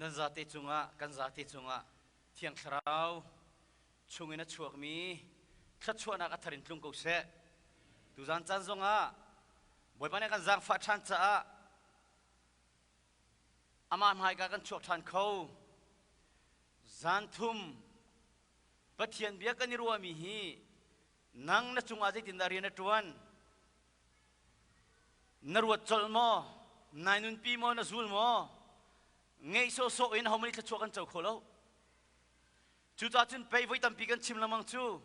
Nan zate cungah, kan zate cungah Thiang Thlarau chungin a chuakmi thluachuahnak a thar in tlung ko seh. Tuzan caan zongah Bawipa nih kan zaangfah ṭhan caah amah hmaika kan chuak ṭhan kho. Zan thum Pathian bia kan i ruahmi hi nang na cungah zeitindah rian a ṭuan? Na ruat colh maw? Nai nunpi maw? Na zul maw? Ngeih sawhsawh in homani thluachuah kan co kho lo. Cucaah cun pei voi tampi kan chim lengmang cu.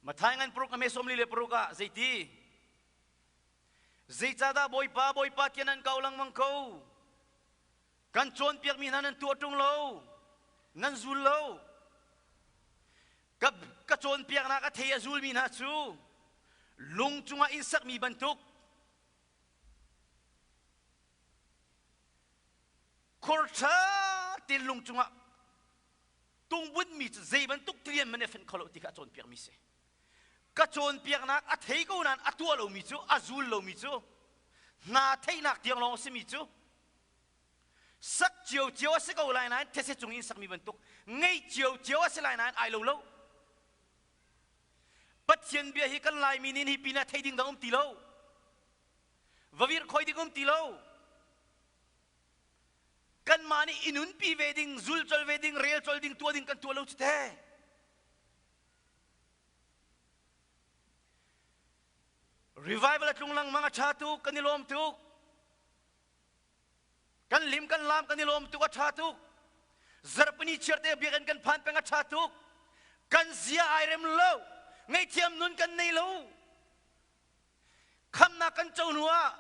Mathai ngan paruk a me sawmli le paruk ah zeiti? Zeicahdah Bawipa, Bawipa tiah nan kau lengmang ko? Kan cawnpiakmi hna nan tuah ṭung lo, nan zul lo. Ka, ka cawnpiaknak a thei a zulmi hna cu lung cungah inn sakmi bantuk khor ṭha tein lung cungah tungbunmi cu zei bantuk tilian man a fenh kho lo ti kha a cawnpiakmi si. Ka cawnpiaknak a thei ko nain a tuah lomi cu, a zul lomi cu, hna theihnak tiang lawng a simi cu sak ciocio a si ko lai nain thetse cung in sakmi bantuk ngei ciocio a si lai nain ai lo lo. Pathian bia hi kan Laimi nih hi pinah thei ding dang um ti lo. Va virh khoi ding um ti lo. Kanmah nih i nunpi ve ding, zulcol ve ding, relcol ding, tuah ding kan tuah lo cu te. Revival a tlung lengmang a ṭha tuk, kan i lawm tuk. Kan lim kan lam kan i lawm tuk a ṭha tuk. Zarhpini chiarte biakinn kan phan peng a ṭha tuk. Kan zia ai rem lo. Ngaihthiam nun kan nei lo. Khamnak kan co hnu ah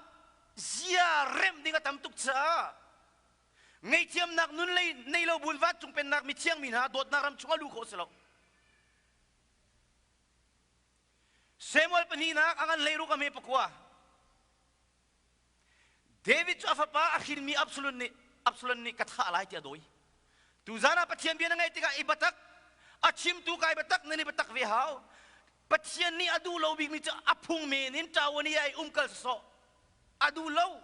zia remh ding a tam tuk caah ngaihthiamnak nun lei nei lo buin vancung pennak mithiang mi hna dawtnak ram chung a lu khawh si lo. Samuel pahnihnak a ngan hleiruk a hme pakua. David cu a fapa a hrinmi Absalom nih Absalom nih ka thah lai tiah a dawi. Tuzan ah Pathian bia na ngaih tikah i biatak a chimtu kai biatak nan i biatak ve hau. Pathian nih a duh lo bikmi cu a phung men in ṭawan i ai umkal sawsawh a duh lo.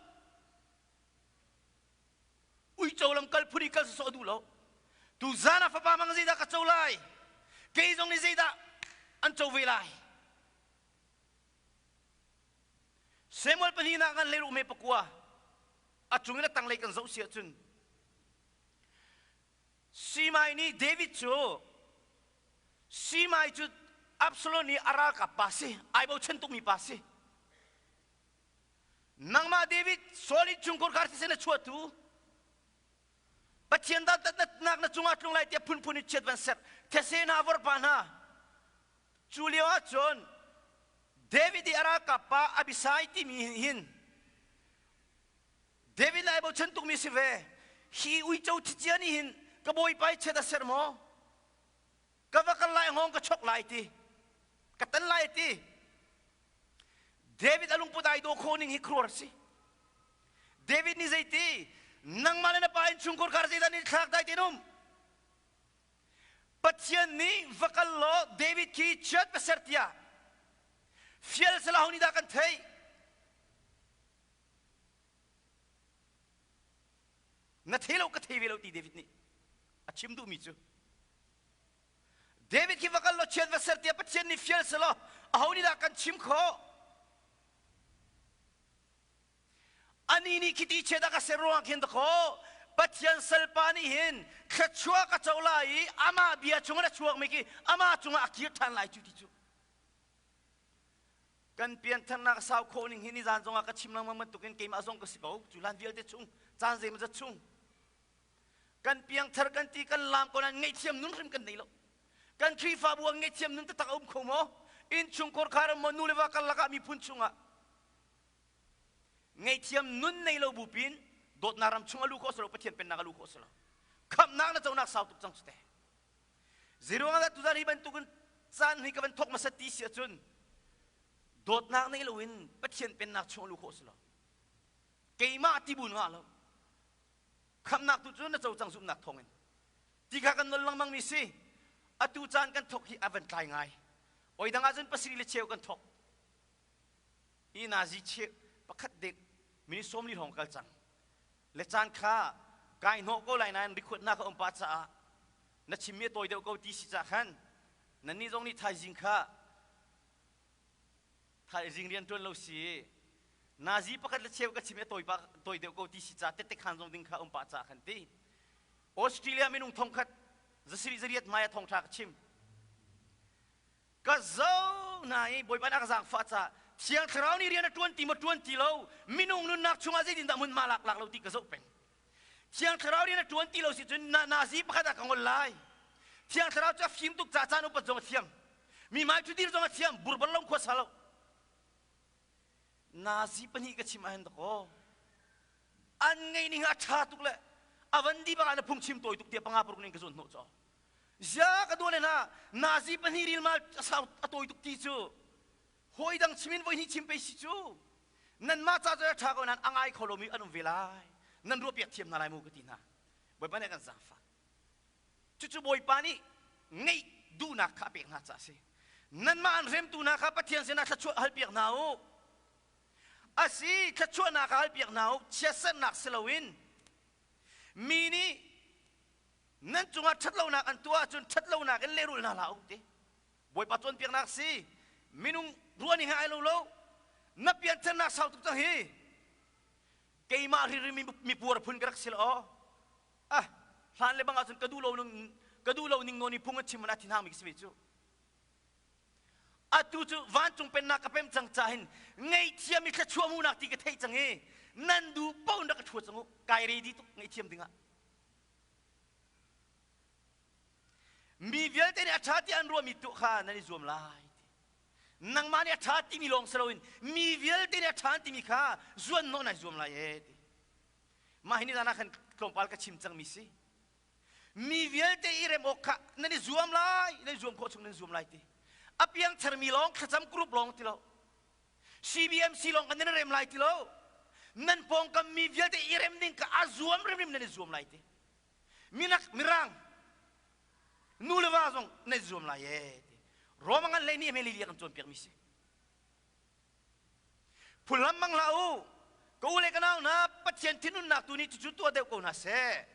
Uico lam kal phun i kal sawsawh a duh lo. Tuzan ah fapa mang zeidah ka co lai? Kei zong nih zeidah an co ve lai? Samuel pahnihnak ngan leiruh me pakua a cung in a tanglei kan zoh si ahcun Simai nih David cu Simai cu Absalom nih a ralkap pa si ai bochan tukmi pa si nangmah David Saul in chungkhur khar thisen a chuahtu Pathian dantatnak na cungah tlung lai tiah phunphun in chiat van ser these hna vorpa hna Cu lio ah cun David i a ralkap pa Abishai timi hin David le ai bochan tukmi si ve. Hi uico thicia nih hin ka bawipa i chiat a ser maw? Ka va kal lai hngawng ka chok lai ti. Ka tan lai ti. David a lungput ai daw kho ning hi khuar si. David nih zeiti nangmah le na pa innchungkhar kar zeidah nih thlak dai tin um? Pathian nih va kal law David khi chiat va ser tiah fial sala ho nih dah kan theih? Na thei lo ka thei ve lo ti David nih a chim duhmi cu David khi va kal law chiat va ser tiah Pathian nih fial selaw aho nih dah kan chim khawh? Anih nih khiti chiat a ka ser ruangah khin dakaw Pathian salpa nih hin thluachuah ka co lai i amah bia chungin a chuakmi khi amah cungah a kir ṭhan lai cu ti cu. Kan piantharnak a sau khawh ning hi nizan zongah ka chim lengmang bantukin keimah zong ka si ko cu hlan vialte chung caan zeimawzat chung kan piangthar kan ti kan laam ko nain ngaihthiam nun hrim kan nei lo kan Khrihfabu ah ngaihthiam nun taktak a um kho maw innchungkhar khar maw nu le va karlak ah miphun chungah Ngaihthiam nun nei lo bu pin dawtnak ram chung a lu khawh si lo Pathian pennak a lu khawh si lo khamhnak na conak sau tuk cang cu te zeiruang ah tuzan hi bantukin caan hi ka van thok hmasa ti si ahcun dawtnak nei loin Pathian pennak chung a lu khawh si lo keimah ti bu ngah lo khamhnak tu cu na co cang zumhnak thawngin ti kha kan nol lengmang mi si atu caan kan thok hi a van tlai ngai oi dang ahcun pasarih le cheu kan thok Hi nazi cheu pakhat dek minute 40 hrawng kal cang. Le caan kha kai hnawh ko lai nain rikhuatnak a um pah caah na chimmi a tawi deuh ko ti si cah khan nannih zong nih thaizing kha thaizing rian ṭuan lo si nazi pakhat le cheu ka chim i a tawi pah tawi deuh ko ti si ca tette khan zong ding kha um pah cah khan ti. Australia minung thongkhat zasiri zariat hmai ah thongṭha ka chim. Ka zo na i Bawipa nih a ka zaangfah caah Thiang Thlarau nih rian a ṭuan ti maw ṭuan ti lo, minung nunnak chungah zeitindah hmunhma lak lak lo ti ka zoh peng. Thiang Thlarau rian a ṭuan ti lo si cun na nazi pakhat ah ka ngol lai. Thiang Thlarau cu a fim tuk ca caan upat zong a thiam. Mi hmai ṭhudir zong a thiam, burbal lo khua sa lo. Nazi pahnih ka chim ahhin dakaw an ngeih ning a ṭha tuk le a van di bak ah na phungchim tawi tuk tiah panga paruk ning ka zuan hnawh caw. Zia ka duh le hna nazi pahnih rilmal a sau a tawi tuk ti cu hawi dang chim in voi hnih chim pei si cu. Nanmah ca cu a ṭha ko nain a ngai kho lomi an um ve lai. Nan ruahpiak thiam hna lai mu ka ti hna. Bawipa nih a kan zaangfah. Cucu Bawipa nih ngeih duhnak kha a pek hna caah a si. Nanmah an hremtu hna kha Pathian sinah thluachuah halpiak hna u. A si, thluachuahnak kha halpiak hna u, chiatsernak si loin. Mi nih nan cungah ṭhatlonak an tuah ahcun ṭhatlonak in lehrulh hna hlah u ti. Bawipa cawnpiaknak si. Minung ruahning he ai lo lo. Na piantharnak sau tuk cang hi. Keimah hrimhrim mipuar phun ka rak si lo. Ah, hlan le bang ahcun ka duh lo ka duh lo ning nawn i phung an chim man a thinhang mi ka si ve cu. Atu cu vancung pennak ka pem cang ca hin ngaihthiam i thluachuah hmuhnak ti ka theih cang i nan duh paoh in rak ka ṭhua cang u. Kai ready tuk ngaihthiam dingah. Mi vialte nih a ṭha ti an ruahmi tuah kha nan i zuam lai ti. Nangmah nih a ṭha timi lawng si loin mi vialte nih a ṭha an timi kha zuan hnawh nai zuam lai ee ti. Mah hi nizan ah khan tlawmpal ka chim cangmi si. Mi vialte i rem awk kha nan i zuam lai, nan i zuam khawh chung nan zuam lai ti. A piangtharmi lawng thlacam group lawng ti lo. CBMC lawng kan nan i rem lai ti lo. Nan pawngkam mi vialte i rem ding kha a zuam rimrim nan i zuam lai ti. Minak mirang nu le va zong nan i zuam lai ee ti. Roma ngan lei nih hme kan cawnpiak mi si. Phullam mang hlah u. Ka u le ka nau hna, Pathian thinhunnak tu nih cucu tuah deuh ko hna seh.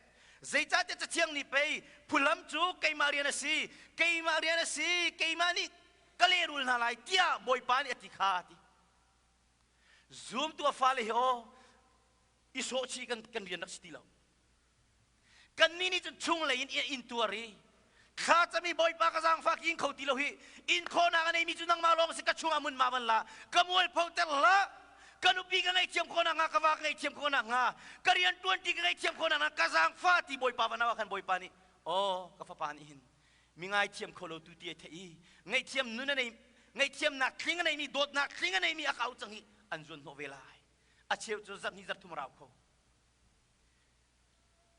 Zeicahtiah Cathiang nih pei phullam cu keimah rian a si, keimah rian a si, keimah nih ka lehrul hna lai tiah Bawipa nih a ti kha a ti. Zumtu a fale hi aw, i sawhchih kan, kan rian rak si ti lo. Kannih nih cun chunglei in in tuar i thlacam i Bawipa ka zaangfak in kho ti lo hi in khawhnak a neimi cu nangmah lawng si ka chungah mun ma van la ka mualpho ter hlah ka nupi ka ngaihthiam khawh nakhnga ka va ka ngaihthiam khawh nakhnga ka rian ṭuanṭi ka ngaihthiam khawh nakhnga ka zaangfah ti Bawipa van ah khan Bawipa nih aw ka fapa nih hin mi ngaithiam kho lo tu ti ai theih i ngaihthiam nun a nei ngaihthiamnak tling a neimi dawtnak tling a neimi a kau cang i an zuan hnawh ve lai a cheu cu zarhni zarthum a rau kho.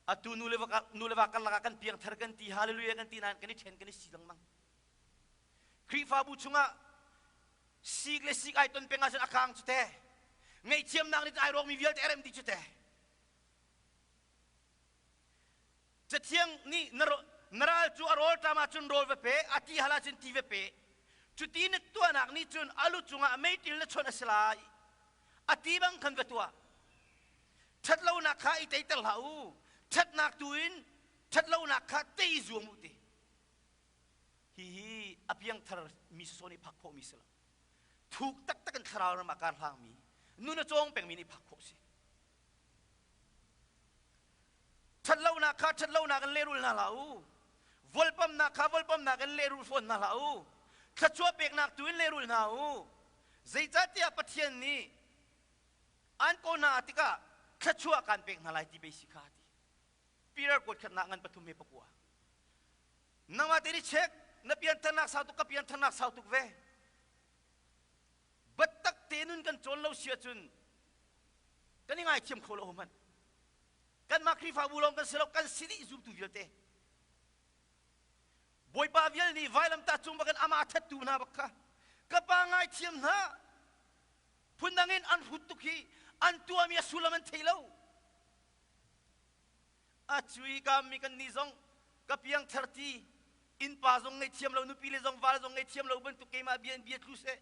Atu nu le va nu le va karlak ah kan piangthar kan ti hallelujah kan ti nain kan i ṭhen kan i si lengmang. Khrihfabu chungah sik le sik ai ton peng ahcun a kang cu te. Ngaihthiamnak nih ai rawkmi vialte a rem dih cu te. Cathiang nih na ral cu a rawlṭam ahcun rawl va pe, a ti hal ahcun ti va pe. Cuti na tuahnak nih cun a lu cungah meiṭil na chawnh a si lai. A ti bang khan va tuah. Ṭhatlonak kha i teiter hlah u. Ṭhatnak tu in ṭhatlonak kha tei zuam u ti. Hihi a piangthar mi sawsawh nih phak khawhmi si lo. Thuk taktak in thlarau ram ah kar hlangmi, nun a cawng pengmi nih phak khawh si. Ṭhatlonak kha ṭhatlonak in lehrul hna hlah u. Volpamnak kha volpamnak in lehrul fawn hna hlah u. Thluachuah peknak tu in lehrul hna u. Zeicahtiah Pathian nih an ko hna tikah thluachuah kaan pek hna lai ti pei si kha ti. Peter kuat khatnak ngan pathum he pakua. Nangmah te nih check na piantharnak sau tuk ka piantharnak sau tuk ve. Biatak te nun kan cawn lo si ahcun kan i ngaithiam kho lo hmanh. Kanmah Khrihfabu lawng kan si lo, kan si dih zumtu vialte. Bawipa vial nih vailamtah cung bakin amah a thattu hna bak kha ka pa ngaithiam hna phundang in an hrut tuk hi an tuahmi a sullam an thei lo. A cui ka mi kan nih zong ka piangthar ti innpa zong ngaihthiam lo nupi le zong val zong ngaihthiam lo bantuk keimah bia in bia tlu seh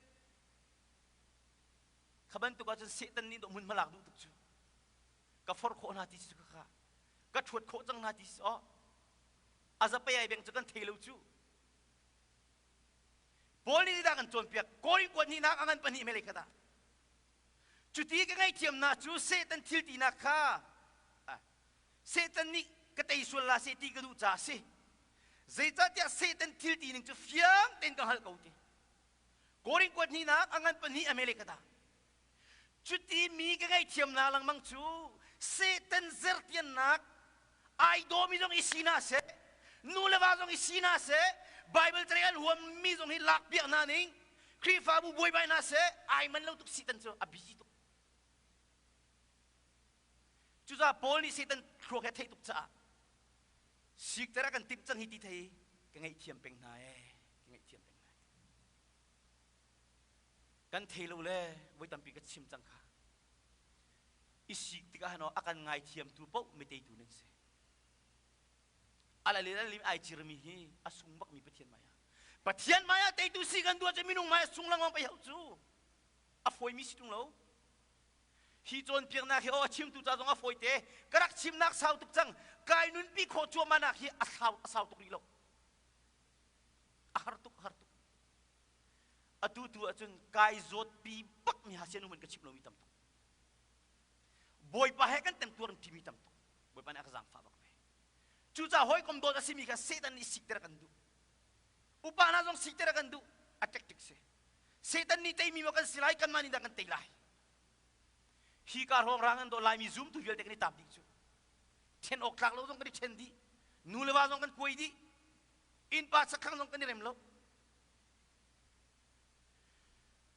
kha bantuk ahcun Satan nih dawh hmun hmalak duh tuk cu. Ka forh khawh hna ti si ka ka ṭhuat khawh cang hna ti si aw. A zapei ai beng cu kan thei lo cu. Paul nih dah kan cawnpiak Korin kuat hnihnak a ngan pahnih melei khat ah. Cuti ka ngaihthiamnak cu Satan thil tinak kha Satan nih ka tei sual la seh ti ka duh caah a si. Zeicahtiah Satan thil ti ning cu fiang tein ka hngalh ko ti. Korin kuat hnihnak a ngan pahnih a melei khat ah. Cuti mi ka ngaihthiamnak lengmang cu Satan zertiannak ai dawmi zong i si hna seh, nu le va zong i si hna seh, Bible carel an huammi zong hi lakpiak hna ning, Khrihfabu buaibai hna seh, ai man lo tuk Satan cu a busy tuk. Cucaah Paul nih Satan thluak he theih tuk caah sikter a kan timh cang hi ti thei ka ngaihthiam peng hna ee, ka ngaihthiam peng hna. Kan thei lo le voi tampi ka chim cang kha. I sik tikah han a kan ngaithiamtu paoh miteitu nan si. Ala le lim ai cirmi hi a sung bakmi Pathian maya. Pathian maya teitu si kan duah cu minung maya sung lengmang pei hau cu. A fawimi si tung lo. Hi cawnpiaknak hi aw a chimtu ca zong a fawite. Ka rak chimnak sau tuk cang. Kai nunpi khawh cuahmah hi a sau a sau tuk rih lo. A har tuk, a har tuk. Atu tu ahcun kai zawtpi bak mi ha sian um in ka chim lomi tam tuk. Bawipa he kan temtuar ṭimi tam tuk. Bawipa nih a ka zaangfah bak ve. Cucaah hawikom dawt a simi kha Satan nih sikter a kan duh. Upa hna zong sikter a kan duh. A tactic si. Satan nih teimi maw kan si lai, kanmah nih dah kan tei lai. Hi ka hrawng rang an dawh laimi zumtu vialte kan i tap dih cu. Ṭhen awk tlak lo zong kan i ṭhen dih. Nu le va zong kan kuai dih. Innpa sakhang zong kan i rem lo.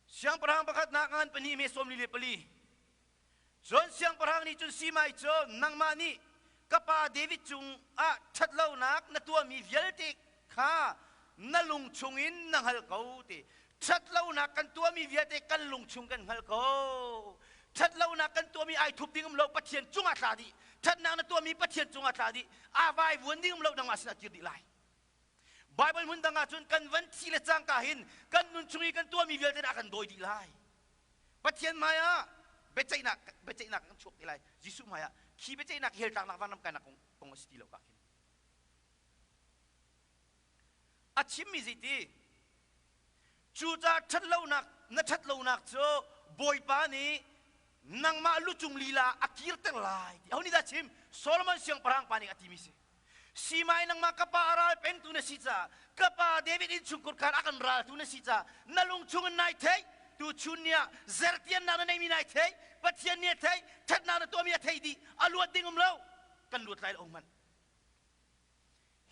Siangpahrang pakhatnak ngan pahnih me 44. Cun siangpahrang nih cun Simai cu nangmah nih ka pa David cungah ṭhatlonak na tuahmi vialte kha na lung chungin na hngal ko ti. Ṭhatlonak kan tuahmi vialte kan lung chung kan hngal ko. Ṭhatlonak kan tuahmi ai thup ding um lo Pathian cungah tla dih. Ṭhatnak na tuahmi Pathian cungah tla dih. Aa vaivuan ding um lo nangmah sinah kir dih lai. Baibal hmun dang ah cun kan van thi le cangka hin kan nun chung i kan tuahmi vialte a kan dawi dih lai. Pathian hmaiah biaceihnak biaceihnak kan chuak te lai. Jesuh hmaiah khi biaceihnak hell tlaknak vanram kainak kong, kong a si ti lo ka khin. A chimmi zeiti cucaah ṭhatlonak na ṭhatlonak cu Bawipa nih nangmah lucung lila a kirter lai ti. Aho nih dah chim? Solomon siangpahrang pa nih a timi si. Simai nangmah ka pa a ral pengtu na si caah ka pa David innchungkhur khan a kan raltu na si caah na lung chungin nai theih tu chun ni ah zertiannak na neimi nai theih Pathian nih a theih ṭhatnak na tuahmi a theih dih a luat ding um lo kan luat lai lo hmanh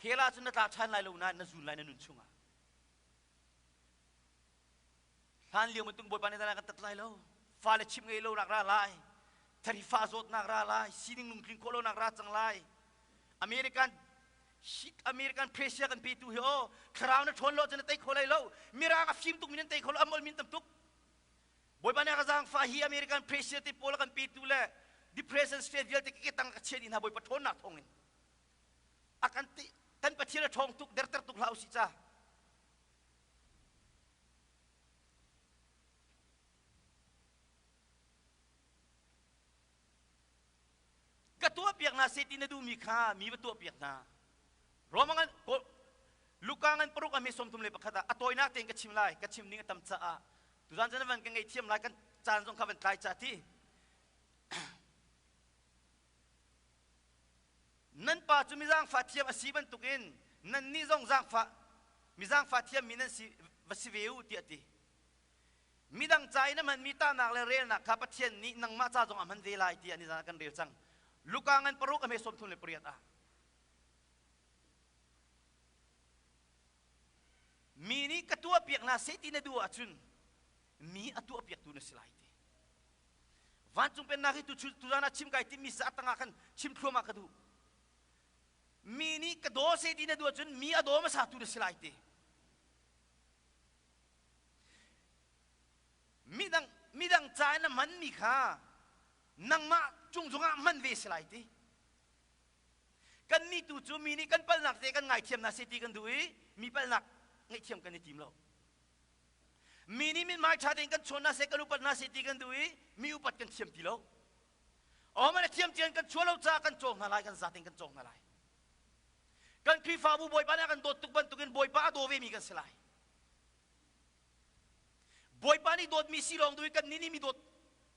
hell ah cun na tla ṭhan lai lo nain na zun lai na nun chungah Hlan lio bantuk Bawipa nih kan tat lai lo. Fale chim ngei lo nak ra lai. Tharifa zawtnak ra lai. Sining lungtling khawh lonak ra cang lai. American American pressure kan petu hi o thlarau na ṭhawn lo cun na tei kho lai lo. Mirang a fim tuk mi nan tei kho lo amol min tam tuk. Bawipa nih a ka zaangfah hi American pressure te pawl a kan petu le depression state vialte ke tang ka chia dih hna Bawipa ṭhawnnak thawngin. A kan kan Pathian a ṭhawng tuk derter tuk hlah usih ca. Ka tuahpiak hna seh ti na duhmi kha mi va tuahpiak hna. Roma ngan Luka ngan paruk a hme 31 ah a tawinak tein ka chim lai ka chim ning a tam caah tuzan cun van ka ngaihthiam lai kan caan zong kha van tlai ca ti Nan pa cu mi zaangfah thiam a si bantukin nannih zong zaangfah mi zaangfah thiammi nan si va si ve u tiah a ti. Midang ca i na hmanmi tahnak le relnak kha Pathian nih nangmah ca zong a hman ve lai tiah nizan ah kan rel cang. Luka ngan paruk a hme 38 ah. Mi nih ka tuahpiak hna seh ti na duh ahcun mi a tuahpiaktu na si lai ti. Vancung pennak hi tuzan ah chim kai timmi sa tangah khan chim thluahmah ka duh. Mi nih ka daw seh ti na duh ahcun mi a daw hmasa tu na si lai ti. Midang midang ca in na hmanmi kha nangmah cung zongah hman ve si lai ti. Kannih tu cu mi nih kan palnak te kan ngaithiam hna seh ti kan duh i mi palnak ngaihthiam kan i tim lo. Mi nih mithmai ṭha tein kan chawn hna seh, kan upat hna seh ti kan duh i mi upat kan thiam ti lo. Aw man a thiam tian kan chuah lo caah kan cawng hna lai, kan zaten kan cawng hna lai. Kan Khrihfabu Bawipa nih a kan dawt tuk bantukin Bawipa a daw vemi kan si lai. Bawipa nih dawtmi si lawng duh i kan nih nih mi dawt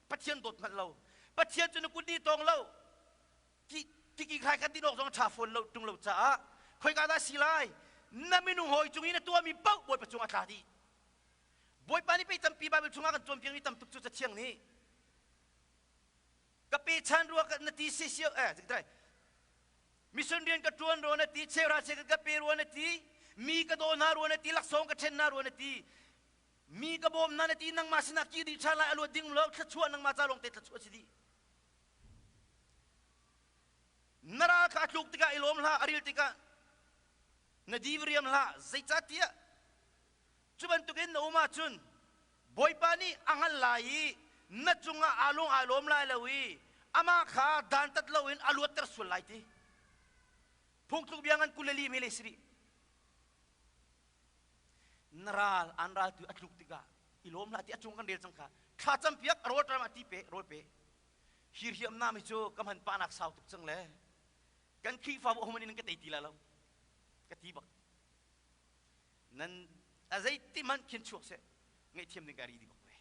Pathian dawt hngalh lo. Pathian cu na kut nih tawng lo. Kiki khai khat din awk zong a ṭha fawn lo ṭung lo caah khoika dah si lai? Na minung hawi cung i na tuahmi paoh Bawipa cung a tla dih. Bawipa nih pei tampi Baibal chungah kan cawnpiakmi tam tuk cu Cathiang nih ka pechan rua na ti si si eh mission rian ka ṭuan rua na ti cheuhra cheuhkhat ka pe rua na ti mi ka daw hna rua na ti laksawng ka ṭhen hna rua na ti mi ka bawm hna na ti nangmah sinah kir dih ṭhan lai a luat ding lo thluachuah nangmah ca lawng te thluachuah si dih na ral kha a tluk tikah i lawm hlah a ril tikah na divriam hlah zeicahtiah Cu bantukin na um ahcun Bawipa nih a hngalh lai i na cungah aa lung aa lawm lai lo i amah kha dantat loin a luatter sual lai ti. Phungtluk bia ngan 24 mele si rih. Na ral an ral tu a tluk tikah i lawm hlah ti a cung kan rel cang kha thla campiak rawl ṭam ah ti pe rawl pe hi hriamnam hi cu ka hman pahnak sau tuk cang le kan Khrihfabu human in ka tei ti la lo ka ti bak Nan a zeiti hmanh khin chuak seh ngaihthiam ding ka ri dih bak ve.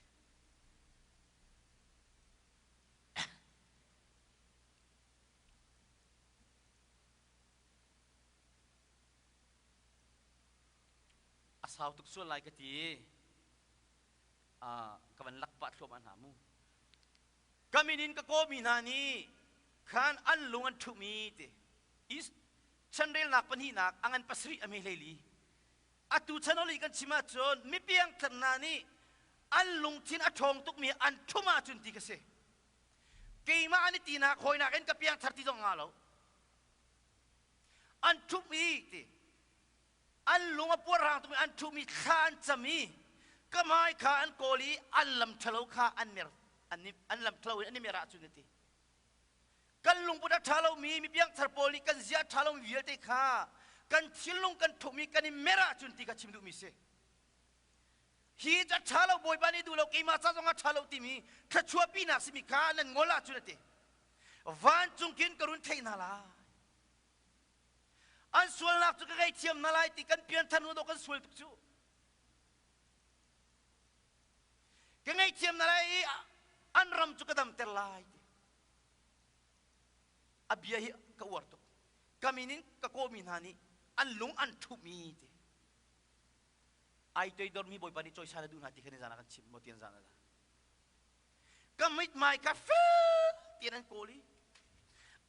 A sau tuk sual lai ka ti. Ka van lak pah thluahmah hna mu. Ka min in ka kawmi hna nih khan an lung an ṭhumi ti. Chanrelnak pahnihnak a ngan pasarih a hme hleili. Atu chan oli kan chim ahcun mipiangthar hna nih an lungthin a ṭhawng tukmi an ṭhum ahcun ti ka si. Keimah an i tinak hawinak in ka piangthar ti zong nga lo. An ṭhum i ti an lung a puarhrang tukmi an ṭhum i thla an cam i ka hmai kha an kawl i an lam ṭhalo kha an mer an lam ṭhalo in an i mer ahcun a ti. Kan lungput a ṭha lomi mi piangthar pawl nih kan zia a ṭha lomi vialte kha kan thinlung kan ṭhumh i kan i mer ahcun ti kha chim duhmi si. Hi a ṭha lo Bawipa nih duh lo keimah ca zong a ṭha lo timi thluachuahpinak simi kha nan ngol ahcun a ti. Vancung khin ka run theih hna lai. An sualnak cu ka ngaihthiam hna lai ti kan pianthar hnu dawh kan sual tuk cu. Ka ngaihthiam hna lai i an ram cu ka damter lai ti. A bia hi ka uar tuk. Ka min in ka kawhmi hna nih an lung an ṭhumh ti. Ai toidormi Bawipa nih cawisan a duh hna ti kha nizan ah kan chim maw tian zan ah dah. Ka mithmai kha fel tian an kawl i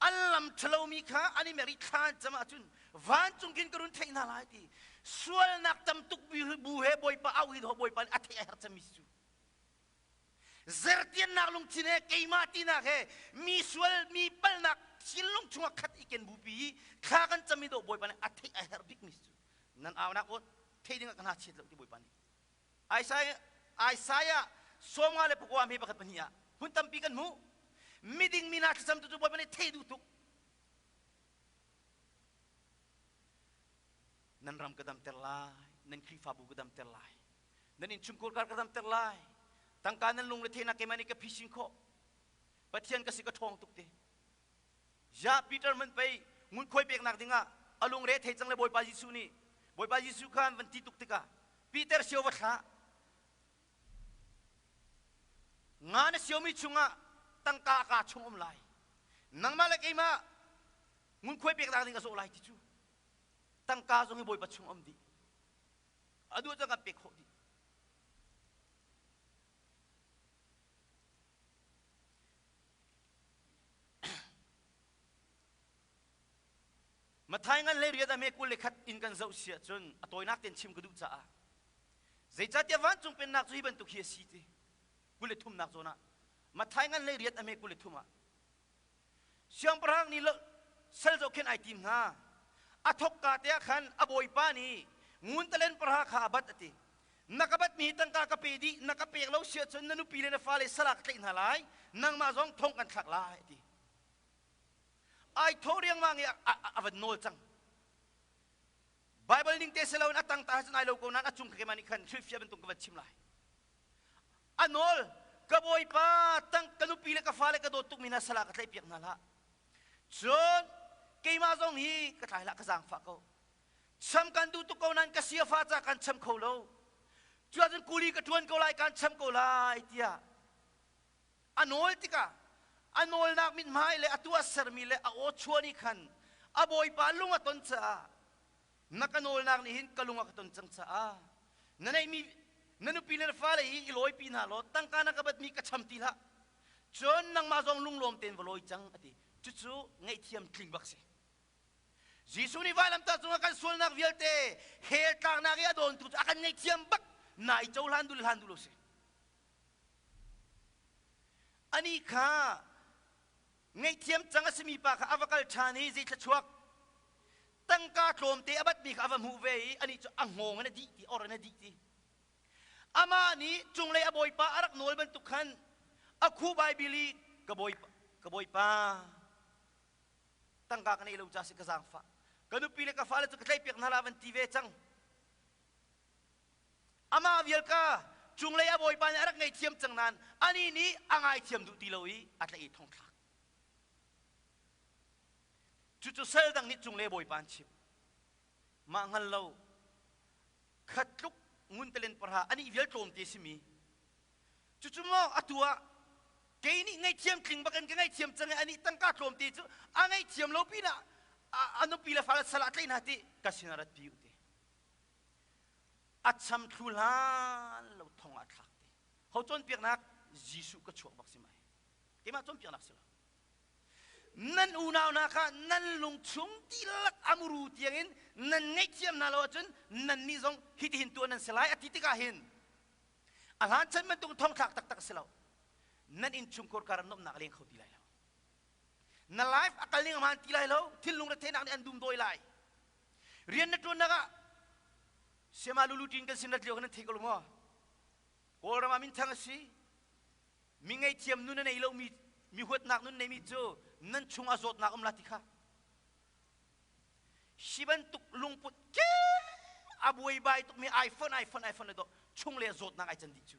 an lam ṭhalomi kha an i mer i thla an cam ahcun vancung khin ka run theih hna lai ti sualnak tam tuk bu he Bawipa au hi Bawipa nih a theih a herh cemmi si cu. Zertiannak lungthin he keimah tinak he mi sual mi palnak thinlung chungah khat i ken bupi i thla kan cam i dawh Bawipa nih a theih a herh bikmi cu nan aunak aw theih dingah ka hna chiat lo ti Bawipa nih Isaiah Isaiah 54 hme pakhat pahnih ah hun tampi kan hmuh miding mi hna thlacam tu cu Bawipa nih theih duh tuk nan ram ka damter lai nan Khrihfabu ka damter lai Nan innchungkhar ka damter lai. Tangka nan lungre theihnak keimah nih ka phisin khawh. Pathian ka si ka ṭhawng tuk te. Ja Peter man pei ngunkhuai peknak dingah a lungre thei cang le Bawipa Jesuh nih Bawipa Jesuh khan van ti tuk tikah Peter sio va thlah. Nga na siomi chungah tangka ka chung um lai. Nangmah le keimah ngunkhuai peknak ding ka zawh lai ti cu. Tangka zong hi Bawipa chung um dih. A duh cang kan pek khawh dih. Mathai ngan le riat a me 21 in kan zoh si ahcun a tawinak tein chim ka duh caah zeicahtiah vancung pennak cu hi bantuk hi a si ti 23 nak zawn ah Mathai ngan le riat a me 23 ah Siangpahrang nih sal zohkhenh ai tim hna. A thawkka te ah khan a bawipa nih ngun talen pahra kha a bat a ti. Na ka batmi hi tangka ka pe dih, na ka pek lo si ahcun na nupi le na fale sal ah ka tlaih hna lai, nangmah zong thong kan thlak lai a ti. Ai thaw riangmang i a van nawl cang. Bible ning te si loin a tang ta cun ai lo ko nain a cung kha keimah nih khan hrilhfiah bantuk ka van chim lai. A nawl. Ka bawipa, tang ka nupi le ka fale ka dawt tukmi hna sal ah ka tlaihpiak hna hlah. Cun keimah zong hi ka tlai hlah, ka zaangfah ko. Cham kan duh tuk ko nain ka siafa ca kan cham kho lo. Cu ahcun kuli ka ṭuan ko lai, kan cham ko lai tiah a nawl tikah a nawlnak mithmai le a tuahsermi le a aw chuah nih khan a bawipa lung a ton caah na ka nawlnak nih hin ka lung a ka ton cang caah na neihmi na nupi le na fale hi i lawipi hna law tangka na ka batmi ka cham ti hlah cun nangmah zong lunglawm tein va lawi cang a ti. Cucu ngaihthiam tling bak si. Jesuh nih vailamtah cungah kan sualnak vialte hell tlaknak i a dawntu cu a kan ngaihthiam bak na i cohlan duh le hlan duh lo si. Anih kha ngaihthiam cang a simi pa kha a va kal ṭhan i zei thluachuak tangka tlawmte a batmi kha a va hmuh ve i anih cu a hngawng in a dih ti or in a dih ti. Amah nih cunglei a bawipa a rak nawl bantuk khan a khuh Baibal i ka bawipa, ka bawipa tangka ka neih lo ca si ka zaangfah ka nupi le ka fale cu ka tlaihpiak hna la van ti ve cang. Amah vial ka cunglei a bawipa nih a rak ngaihthiam cang nain anih nih a ngaithiam duh ti lo i a tlaih i thongthlak. Cucu sal dang nih cunglei bawipa an chimh. Mah hngal lo khat tluk ngun talen parha anih vial tlawmte simi cucu maw atu ah kei nih ngaihthiam tling bak in ka ngaihthiam cang i anih tangka tlawmte cu a ngaihthiam lo pinah a nupi le fale sal ah tlaih hna ti ka sin ah rat pi u ti. A cham thlu hlan lo thong ah thlak ti. Ho cawnpiaknak Jesuh ka chuak bak si mai. Keimah cawnpiaknak si lo. Nan unau hna kha nan lungchung dihlak amuru tiangin nan ngaihthiam hna lo ahcun nannih zong hitihin tuah nan si lai a ti tikah hin a hlan chan bantuk thongthlak taktak a si lo. Nan innchungkhar kar nuamhnak a leng kho ti lai lo. Na life a kal ning a hmaan ti lai lo. Thinlung retheihnak nih an dum dawi lai. Rian na ṭuannak ah Siama lulu ṭin kan sin rat lio kan nan thei ko lo maw? Kawlram ah minthang a si. Mi ngaihthiam nun a nei lomi, mi huatnak nun neimi cu nan chungah zawtnak um la ti kha. Hi bantuk lungput ke a buaibai tukmi iPhone iPhone iPhone le dawh chung le zawtnak ai can dih cu.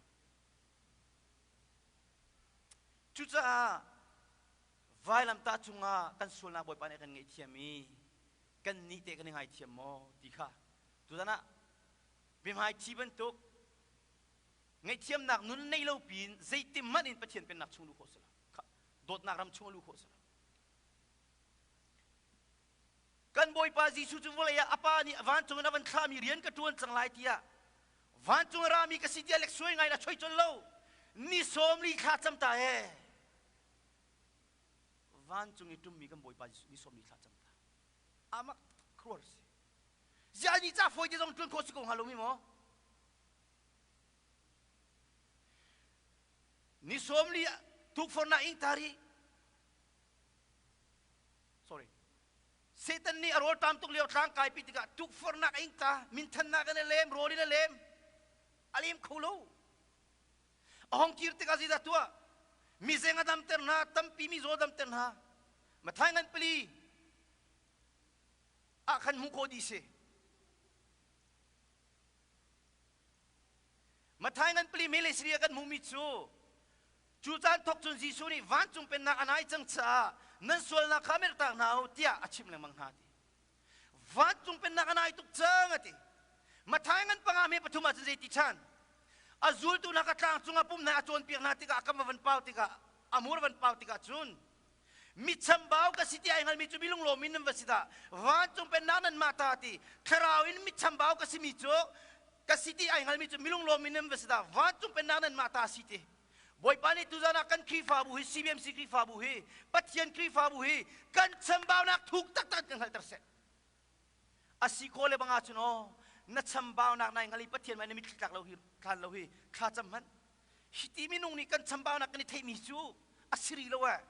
Cucaah vailamtah cungah kan sualnak Bawipa nih a kan ngaihthiam i kan nih teh kan i ngaithiam maw ti kha tuzan ah biahmaithi bantuk ngaihthiamnak nun nei lo piin zeitim hmanh in Pathian pennak chung luh khawh si lo dawtnak ram chung luh khawh si lo. Kan Bawipa Jesuh cu vawlei ah a Pa nih vancung in a van thlahmi rian ka ṭuan cang lai tiah vancung a rami ka si tiah leksuai ngai in a choi colh lo. Ni 40 thla cam ta he vancung i ṭummi kan Bawipa Jesuh ni 40 thla cam ta. Amak khuar si. Ziah ni ca fawi te zong ṭuan khawh si ko hnga lo mi maw? Ni 40 tukforhnak ing ta rih. Sorry. Satan nih a rawl ṭam tuk lio tlang kaipi tikah tukforhnak a ing ta, minthannak in a lem, rawl in a lem. A lem kho lo. A hong kir tikah zeidah tuah? Mi zeng a damter hna, tampi mi zaw damter hna. Mathai ngan pali ah khan hmuh khawh dih si. Mathai ngan pali mele siri ah kan hmuhmi cu cu caan thawk cun Jesuh nih vancung pennak a nai cang caah nan sualnak kha mertak hna u tiah a chimh lengmang hna ti. Vancung pennak a nai tuk cang a ti. Mathai ngan panga me pathum ah cun zei ti chan? A zultu hna kha tlang cungah pum hna a cawnpiak hna tikah a kam a van pau tikah a mur a van pau tikah cun mi chambau ka si ti ai hngalmi cu mi lunglawm in nan va si dah vancung pennak nanmah ta ti thlarau in mi chambau ka simi cu ka si ti ai hngalmi cu mi lunglawm in nan va si dah vancung pennak nanmah ta si ti. Bawipa nih tuzan ah kan Khrihfabu hi CBMC Khrihfabu hi Pathian Khrihfabu hi kan chambaunak thuk taktak kan hngalhter seh. A si khawh le bang ahcun aw na chambaunak nai hngal i Pathian mah na mitthli tlak lo hi thlan lo hi thla cam hmanh. Hi ti minung nih kan chambaunak kan i theihmi cu a si rih lo eh.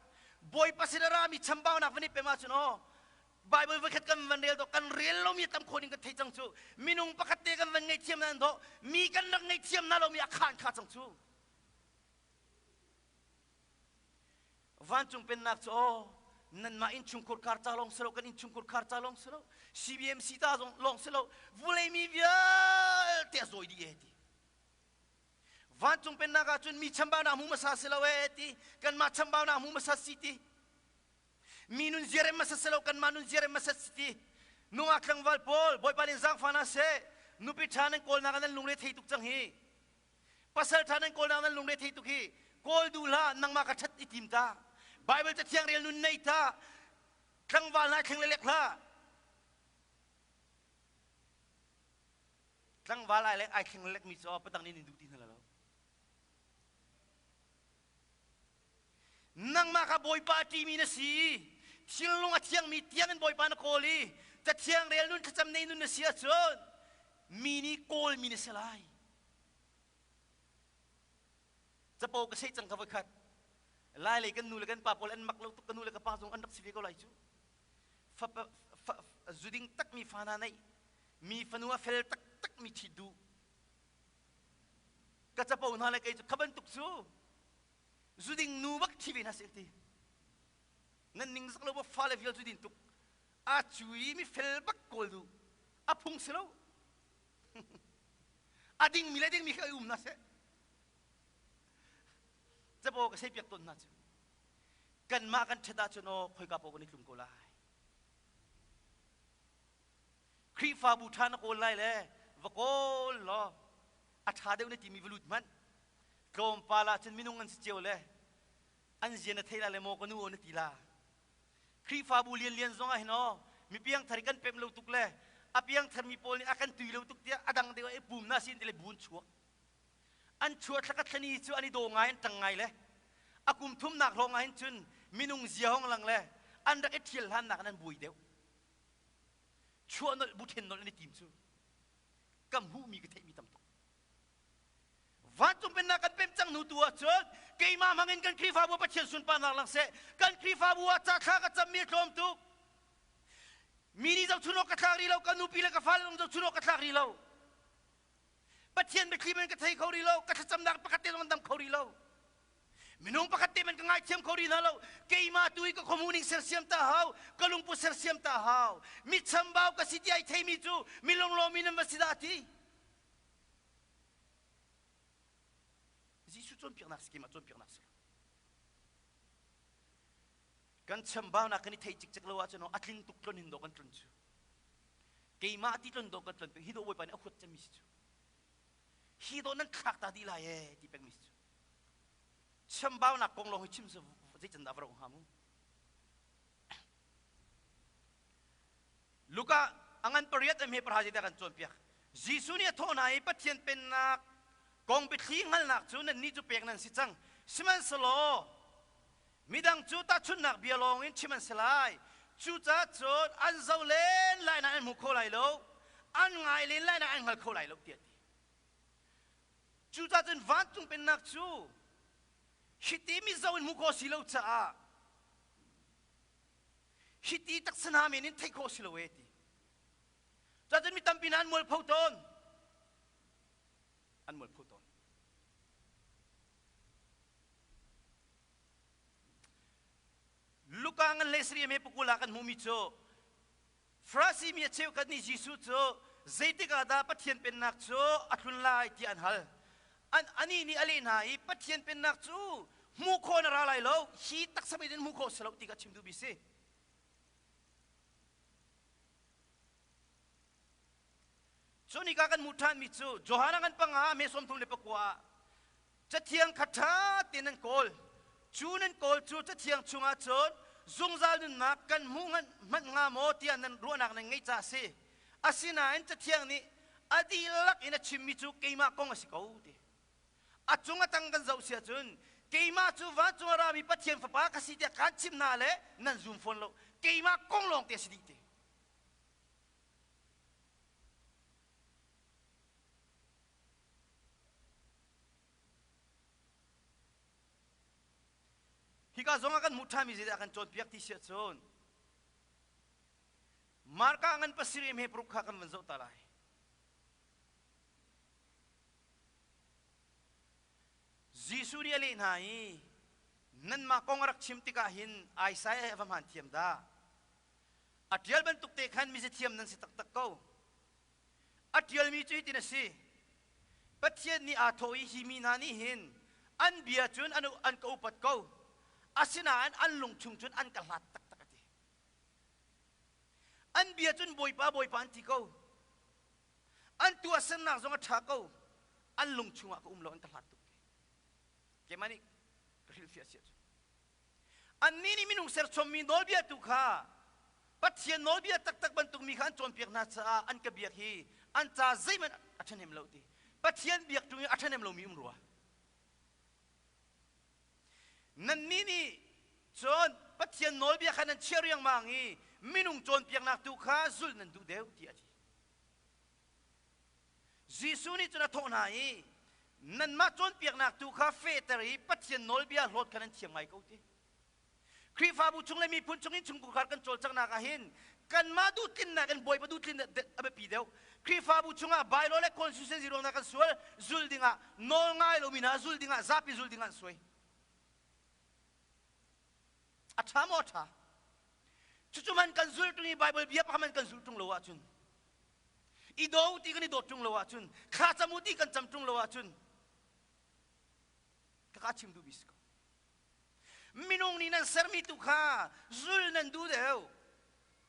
Bawipa sin a rami chambaunak van i pem ahcun aw Bible voikhat kan van rel dawh kan rel lomi tam khawh ding kan thei cang cu. Minung pakhat te kan van ngaihthiam na dawh mi kan rak ngaihthiam na lomi a khan kha cang cu. Vancung pennak cu aw nanmah innchungkhur khar ca lawng si lo kan innchungkhur khar ca lawng si lo CBMC ta zong lawng si lo vulei mi vialte a zawi dih e ti. Vancung pennak ah cun mi chambaunak hmu hmasa si lo ee ti, kanmah chambaunak hmu hmasa si ti. Mi nun ziarem hmasa si lo, kanmah nun ziarem hmasa si ti. Nungak tlangval pawl, Bawipa nih zaangfah hna seh, nupi ṭha nan kawlnak ah nan lungre thei tuk cang hi. Pasal ṭha nan kawlnak nan lungre thei tuk hi. Kawl duh hlah, nangmah ka ṭhat i tim ta. Bible cathiang rel nun nei ta. Tlangval hna thleng le lek hlah. Tlangval ai lek ai thleng le lekmi cu patang nih nin duh ti hna lo. Nangmah kha Bawipa a ṭimi na si i thilnung a thiangmi tiangin Bawipa na kawl i cathiang rel nun thlacam nei nun na si ahcun mi nih kawlmi na si lai. Capo ka sei cang ka voikhat. Lai lei kan nu le kan pa pawl an mak lo tuk ka nu le ka pa zong an rak si ve ko lai cu. Fapa fa, zuding takmi fa hna neih mi fanu a fel taktak mi ṭhit duh. Ka capo hna le kei cu kha bantuk cu zuding nu bak ṭhi ve hna seh ti. Nan ning zak lo ba fale vial zu din tuk. A cui mi fel bak kawl duh. A phung si lo. A dingmi le dingmi kha i um hna seh. Capo ka sei piak tawn hna cu. Kanmah kan ṭhat ahcun aw khoika paoh kan i tlum ko lai. Khrihfabu ṭha na kawl lai le va kawl law a ṭha deuh na timi va lut hmanh. Tlawmpal ah cun minung an si cio le an zia na thei la le maw ka nu aw na ti la. Khrihfabu lianlian zong ah hin aw mi piangthar i kan pemh lo tuk le a piangthar mi pawl nih a kan tui lo tuk tiah a dang deuh ah i pum na sin ti le bu an chuak. An chuah thlakhat thlani cu an i daw ngai an ṭang ngai le a kum thumnak hrawng ah hin cun minung zia hong lang le an rak i ṭhial hlannak in an buai deuh. Chuah nolh bu ṭhen nolh an i tim cu ka hmuhmi ka theihmi tam tuk. Vancung pennak kan pem cang hnu tu ah cun keimah hmangin kan Khrihfabu Pathian sunparnak lang seh. Kan Khrihfabu ah ca thla ka cammi a tlawm tuk. Mi nih zohchun awk ka thlak rih lo, ka nupi le ka fale zong zohchun awk ka thlak rih lo. Pathian biathli man ka thei kho rih lo, ka thlacamnak pakhat te zong an dam kho rih lo. Minung pakhat te man ka ngaithiam kho rih hna lo. Keimah tu i ka khuamu ning sersiam ta hau, ka lungput sersiam ta hau. Mi chambau ka si ti ai theimi cu mi lunglawmi nan va si dah ti. Jesuh cawnpiaknak si keimah cawnpiaknak si lo. Kan chambaunak kan i theih cikcek lo ahcun a tling tuk tlon hin dawh kan tlun cu. Keimah ti tlon dawh kan tlon hi dawh Bawipa nih a huat cemmi si cu. Hi dawh nan thlak ta dih lai ee ti pengmi si cu. Chambaunak kong lawng hi chim cu zeican dah va rauh hnga mu. Luka a ngan pariat em he parha zeidah kan cawnpiak. Jesuh nih a thawh hna i Pathian pennak kong biathli hngalhnak cu nannih cu pek nan si cang. Sihmanhsehlaw midang cu tahchunhnak bia lawngin chim an si lai. Cucaah cun an zoh len lai nain an hmu kho lai lo, an ngai len lai nain an hngal kho lai lo tiah a ti. Cucaah cun vancung pennak cu hiti mizo in hmuh khawh si lo caah hiti taksa hna men in theih khawh si lo e ti. Cun mi tampi hna an mualpho tawn. An mualpho tawn. Luka ngan le sri me pakula kan hmuhmi cu Farasi mi a cheukhat nih Jesuh cu zeitik ah dah Pathian pennak cu a tlun lai tiah an hal. An anih nih a leh hna i Pathian pennak cu hmuh khawh na ra lai lo, hi taksa mit in hmuh khawh si lo ti kha chim duhmi si. Cu nika kan hmuh ṭhanmi cu Johan a ngan panga me 34 ah Cathiang kha ṭha tein nan kawl. Cu nan kawl cu Cathiang chungah cun zungzal nunnak kan hmu hmanh hnga maw tiah nan ruahnak nan ngeih caah a si. Asinain Cathiang nih a dihlak in a chimmi cu keimah kong a si ko ti. A cung a tang kan zoh si ahcun keimah cu vancung a rami Pathian Fapa ka si tiah kaan chimh hna le nan zum fawn lo. Keimah kong lawng te a si dih ti. Hika zong ah kan hmuh ṭhanmi zeidah kan cawnpiak ti si ahcun Marka ngan pasarih he paruk kha kan van zoh ta lai. Jesuh nih a leh hna i nanmah kong a rak chim tikah hin Isaiah a va hmaan thiam dah. A ṭial bantuk te khan mizathiam nan si taktak ko. A ṭialmi cu hitin a si. Pathian nih aa thawh i hi mi hna nih hin an bia cun an, an ka upat ko. Asinain an lung chung cun an ka hlat taktak a ti. An bia cun Bawipa, Bawipa an ti ko. An tuahsernak zong a ṭha ko. An lung chungah ka um lo, an ka hlat tuk ti. Keimah nih ka hrilhfiah si ahcun. Annih nih minung serchommi nawlbia tu kha Pathian nawlbia taktak bantuk mi kha an cawnpiak hna caah an ka biak hi an ca zeihmanh a ṭhahnem lo ti. Pathian biak ṭung i a ṭhahnem lomi um rua. Nannih nih cun Pathian nawlbia kha nan chiah riangmang i minung cawnpiaknak tu kha zulh nan duh deuh tiah a ti. Jesuh nih cun a thawh hna i nanmah cawnpiaknak tu kha fehter i Pathian nawlbia hlawt kha nan thiam ngai ko ti. Khrihfabu chung le miphun chung in chungkhar kan cawlcanghnak ah hin kanmah duhtlinnak in Bawipa duhtlin a biapi deuh. Khrihfabu chungah bylaw le constitution ruangah kan sual zul dingah nawl ngai lomi hna zul dingah zapi zul dingah an suai. A ṭha maw a ṭha? Cucu man kan zul ṭung i Bible bia pakhat man kan zul ṭung lo ahcun i do ti kan i dawt ṭung lo ahcun thla cam u ti kan cam ṭung lo ahcun ka ka chim duhmi si ko. Minung nih nan sermi tu kha zul nan duh deuh.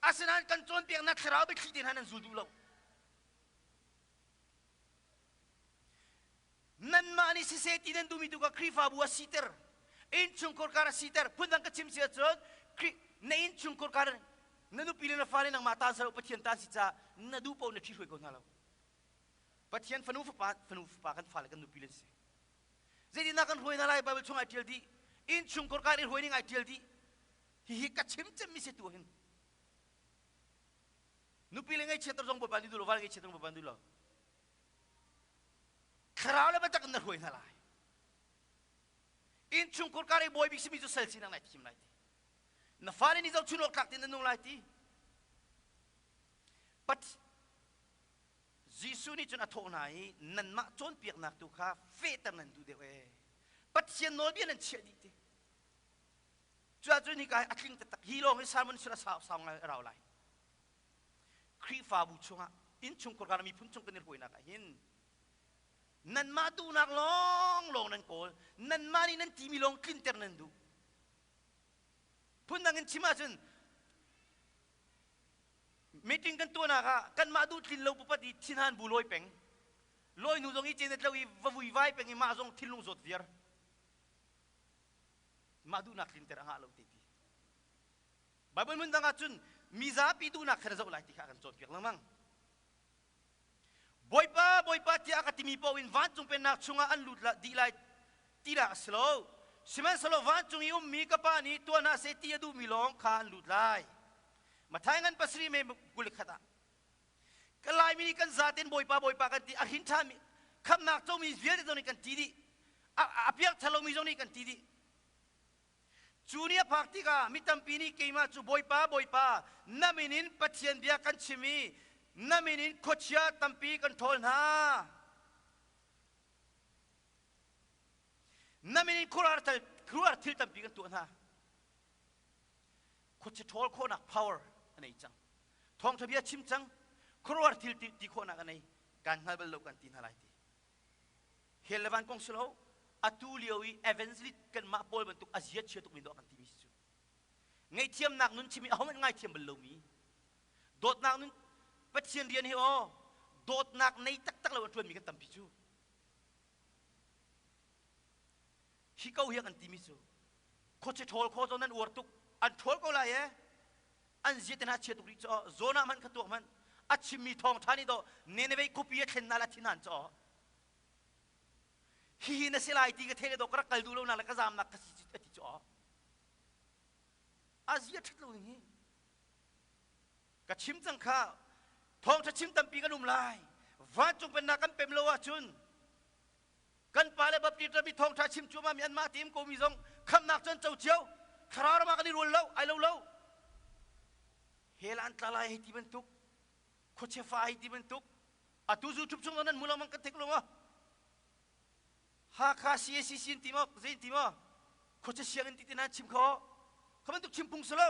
Asinain kan cawnpiaknak thlarau biathli te hna nan zul duh lo. Nanmah nih siseh ti nan duhmi tu kha Khrihfabu a siter. Innchungkhar kar a siter. Phundang ka chim si ahcun na innchungkhar kar na nupi le na fale nangmah ta salo Pathian ta si caah na duh paoh na ṭhihruai ko hna lo. Pathian fanu fapa fanu fapa kan fale kan nupi le si. Zeitindah kan hruai hna lai Bible chung ai ṭial dih. Innchungkhar kar i hruai ning ai ṭial dih. Hihi ka chim cemmi si tu hin. Nupi le ngaihchiat zong Bawipa nih duh lo, val ngaihchiat zong Bawipa nih duh lo. Thlarau le biatak in na hruai hna lai. Innchungkhar kar i bawi bik simi cu sal sinak nai thim lai ti. Na fale nih zohchun awk tlak tein na nung lai ti. Pat Jesuh nih cun a thawh hna i nanmah cawnpiaknak tu kha fehter nan duh deuh ee. Pathian nawlbia nan chiah dih ti. Cuahcun hika a tling taktak. Hi lawng hi sermon sila sau sau ngai a rau lai. Khrihfabu chungah innchungkhar kan miphun chung kan i hruainak ah hin nanmah duhnak lawng lawng nan kawl nanmah nih nan timi lawng tlinter nan duh phundang in chim ahcun meeting kan tuahnak ah kanmah duh tlin lo pupat i thinhan bu lawi peng lawi hnu zong i cen tlo i va vui vai peng i mah zong thinlung zawt viar mah duhnak tlinter a ngah lo te ti Bible hmun dang ah cun mizapi duhnak kha na zoh lai ti kha a kan cawnpiak lengmang. Bawipa, Bawipa tiah a ka timi paoh in vancung pennak chungah an lut dih lai tinak a si lo. Sihmanhsehlaw vancung i ummi ka Pa nih tuah hna seh ti a duhmi lawng kha an lut lai. Matthai ngan pasarih me 21 ah ka Laimi nih kan zaten Bawipa Bawipa kan ti a hrin ṭhami khamnak comi vialte zong nih kan ti dih a piang ṭha lomi zong nih kan ti dih Cu ni a phak tikah mi tampi nih keimah cu Bawipa, Bawipa, na min in Pathian bia kan chim i na min in khuachia tampi kan ṭhawl hna. Na min in khuaruahhar thil tampi kan tuah hna. Khuachia ṭhawl khawhnak power a nei cang. Thawngṭha bia chim cang. Khuaruahhar thil ti khawhnak a nei. Kan hngal bal lo kan ti hna lai ti. Hell le van kong si lo atu lio i evangelist kanmah pawl bantuk a zia chia tukmi dawh kan timi si cu ngaihthiamnak nun chimi ahohmanh ngaithiam bal lomi dawtnak nun Pathian rian hi aw dawtnak nei taktak lo a ṭuanmi kan tampi cu hi ko hi kan timi cu khuache ṭhawl kho zawn nan uar tuk an ṭhawl ko lai e an zia te hna chia tuk rih cu zawn ah hmanh kha tuak hmanh a chimmi thawng ṭha nih dawh Nineveh khuapi a thlen na la thin han caw hihi na si lai ti ka thei le dawh ka rak kal duh lo nak le ka zaam nak ka si a ti caw a zia ṭhat lo ning hi ka chim cang kha thawngṭha chim tampi kan um lai vancung pennak kan pem lo ahcun kan pa le baptist rami thawngṭha chim cuahmah mi anmah teim ko mi zong khamnak cun co cio thlarau ram ah kan i rual lo ai lo lo hell an tla lai hei ti bantuk khuachia fa hei ti bantuk atu zu ṭhup chung nan mu lengmang kan theik lo maw Hakha CACC in ti maw zei in ti maw khuachia siang in ti ti nan chim kho kha bantuk chim phung si lo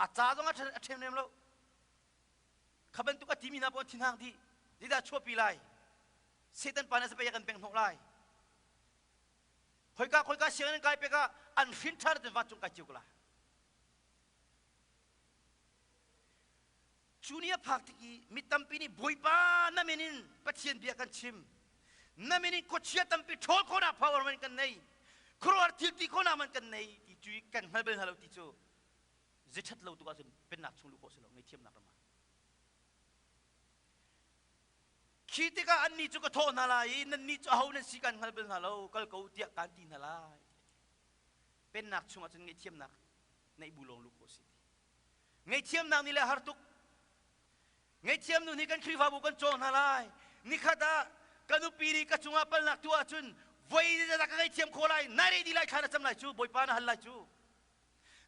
a ca zong a ṭhem nem lo kha bantuk a timi hna pawl thinhang dih zeidah chuahpi lai? Satan pa nih zapei kan peng hnawh lai. Khoika khoika sianginn kai pek ah an hrin ṭhan cun vancung kai cio ko lai. Cu ni a phak tik i mi tampi nih Bawipa na min in Pathian bia kan chim. Na min in khuachia tampi ṭhawl khawhnak power man kan nei. Khuaruahhar thil ti khawhnak man kan nei ti cu kan hngal bal hna lo ti cu ziṭhat lo tuk ahcun pennak chung luh khawh si lo ngaihthiamnak ram ah. Khi tikah annih cu ka thawh hna lai i nannih cu aho nan si kan hngal bal hna lo, kal ko tiah kaan ti hna lai. Pennak chungah cun ngaihthiamnak neih bu lawng luh khawh si ti. Ngaihthiamnak nih le har tuk. Ngaihthiam nu nih kan Khrihfabu kan cawng hna lai. Nikhat ah ka nupi nih ka cungah palnak tuah ahcun voi zeizat ka ngaihthiam khawh lai, nai rei dih lai thla na cam lai cu, Bawipa na hal lai cu.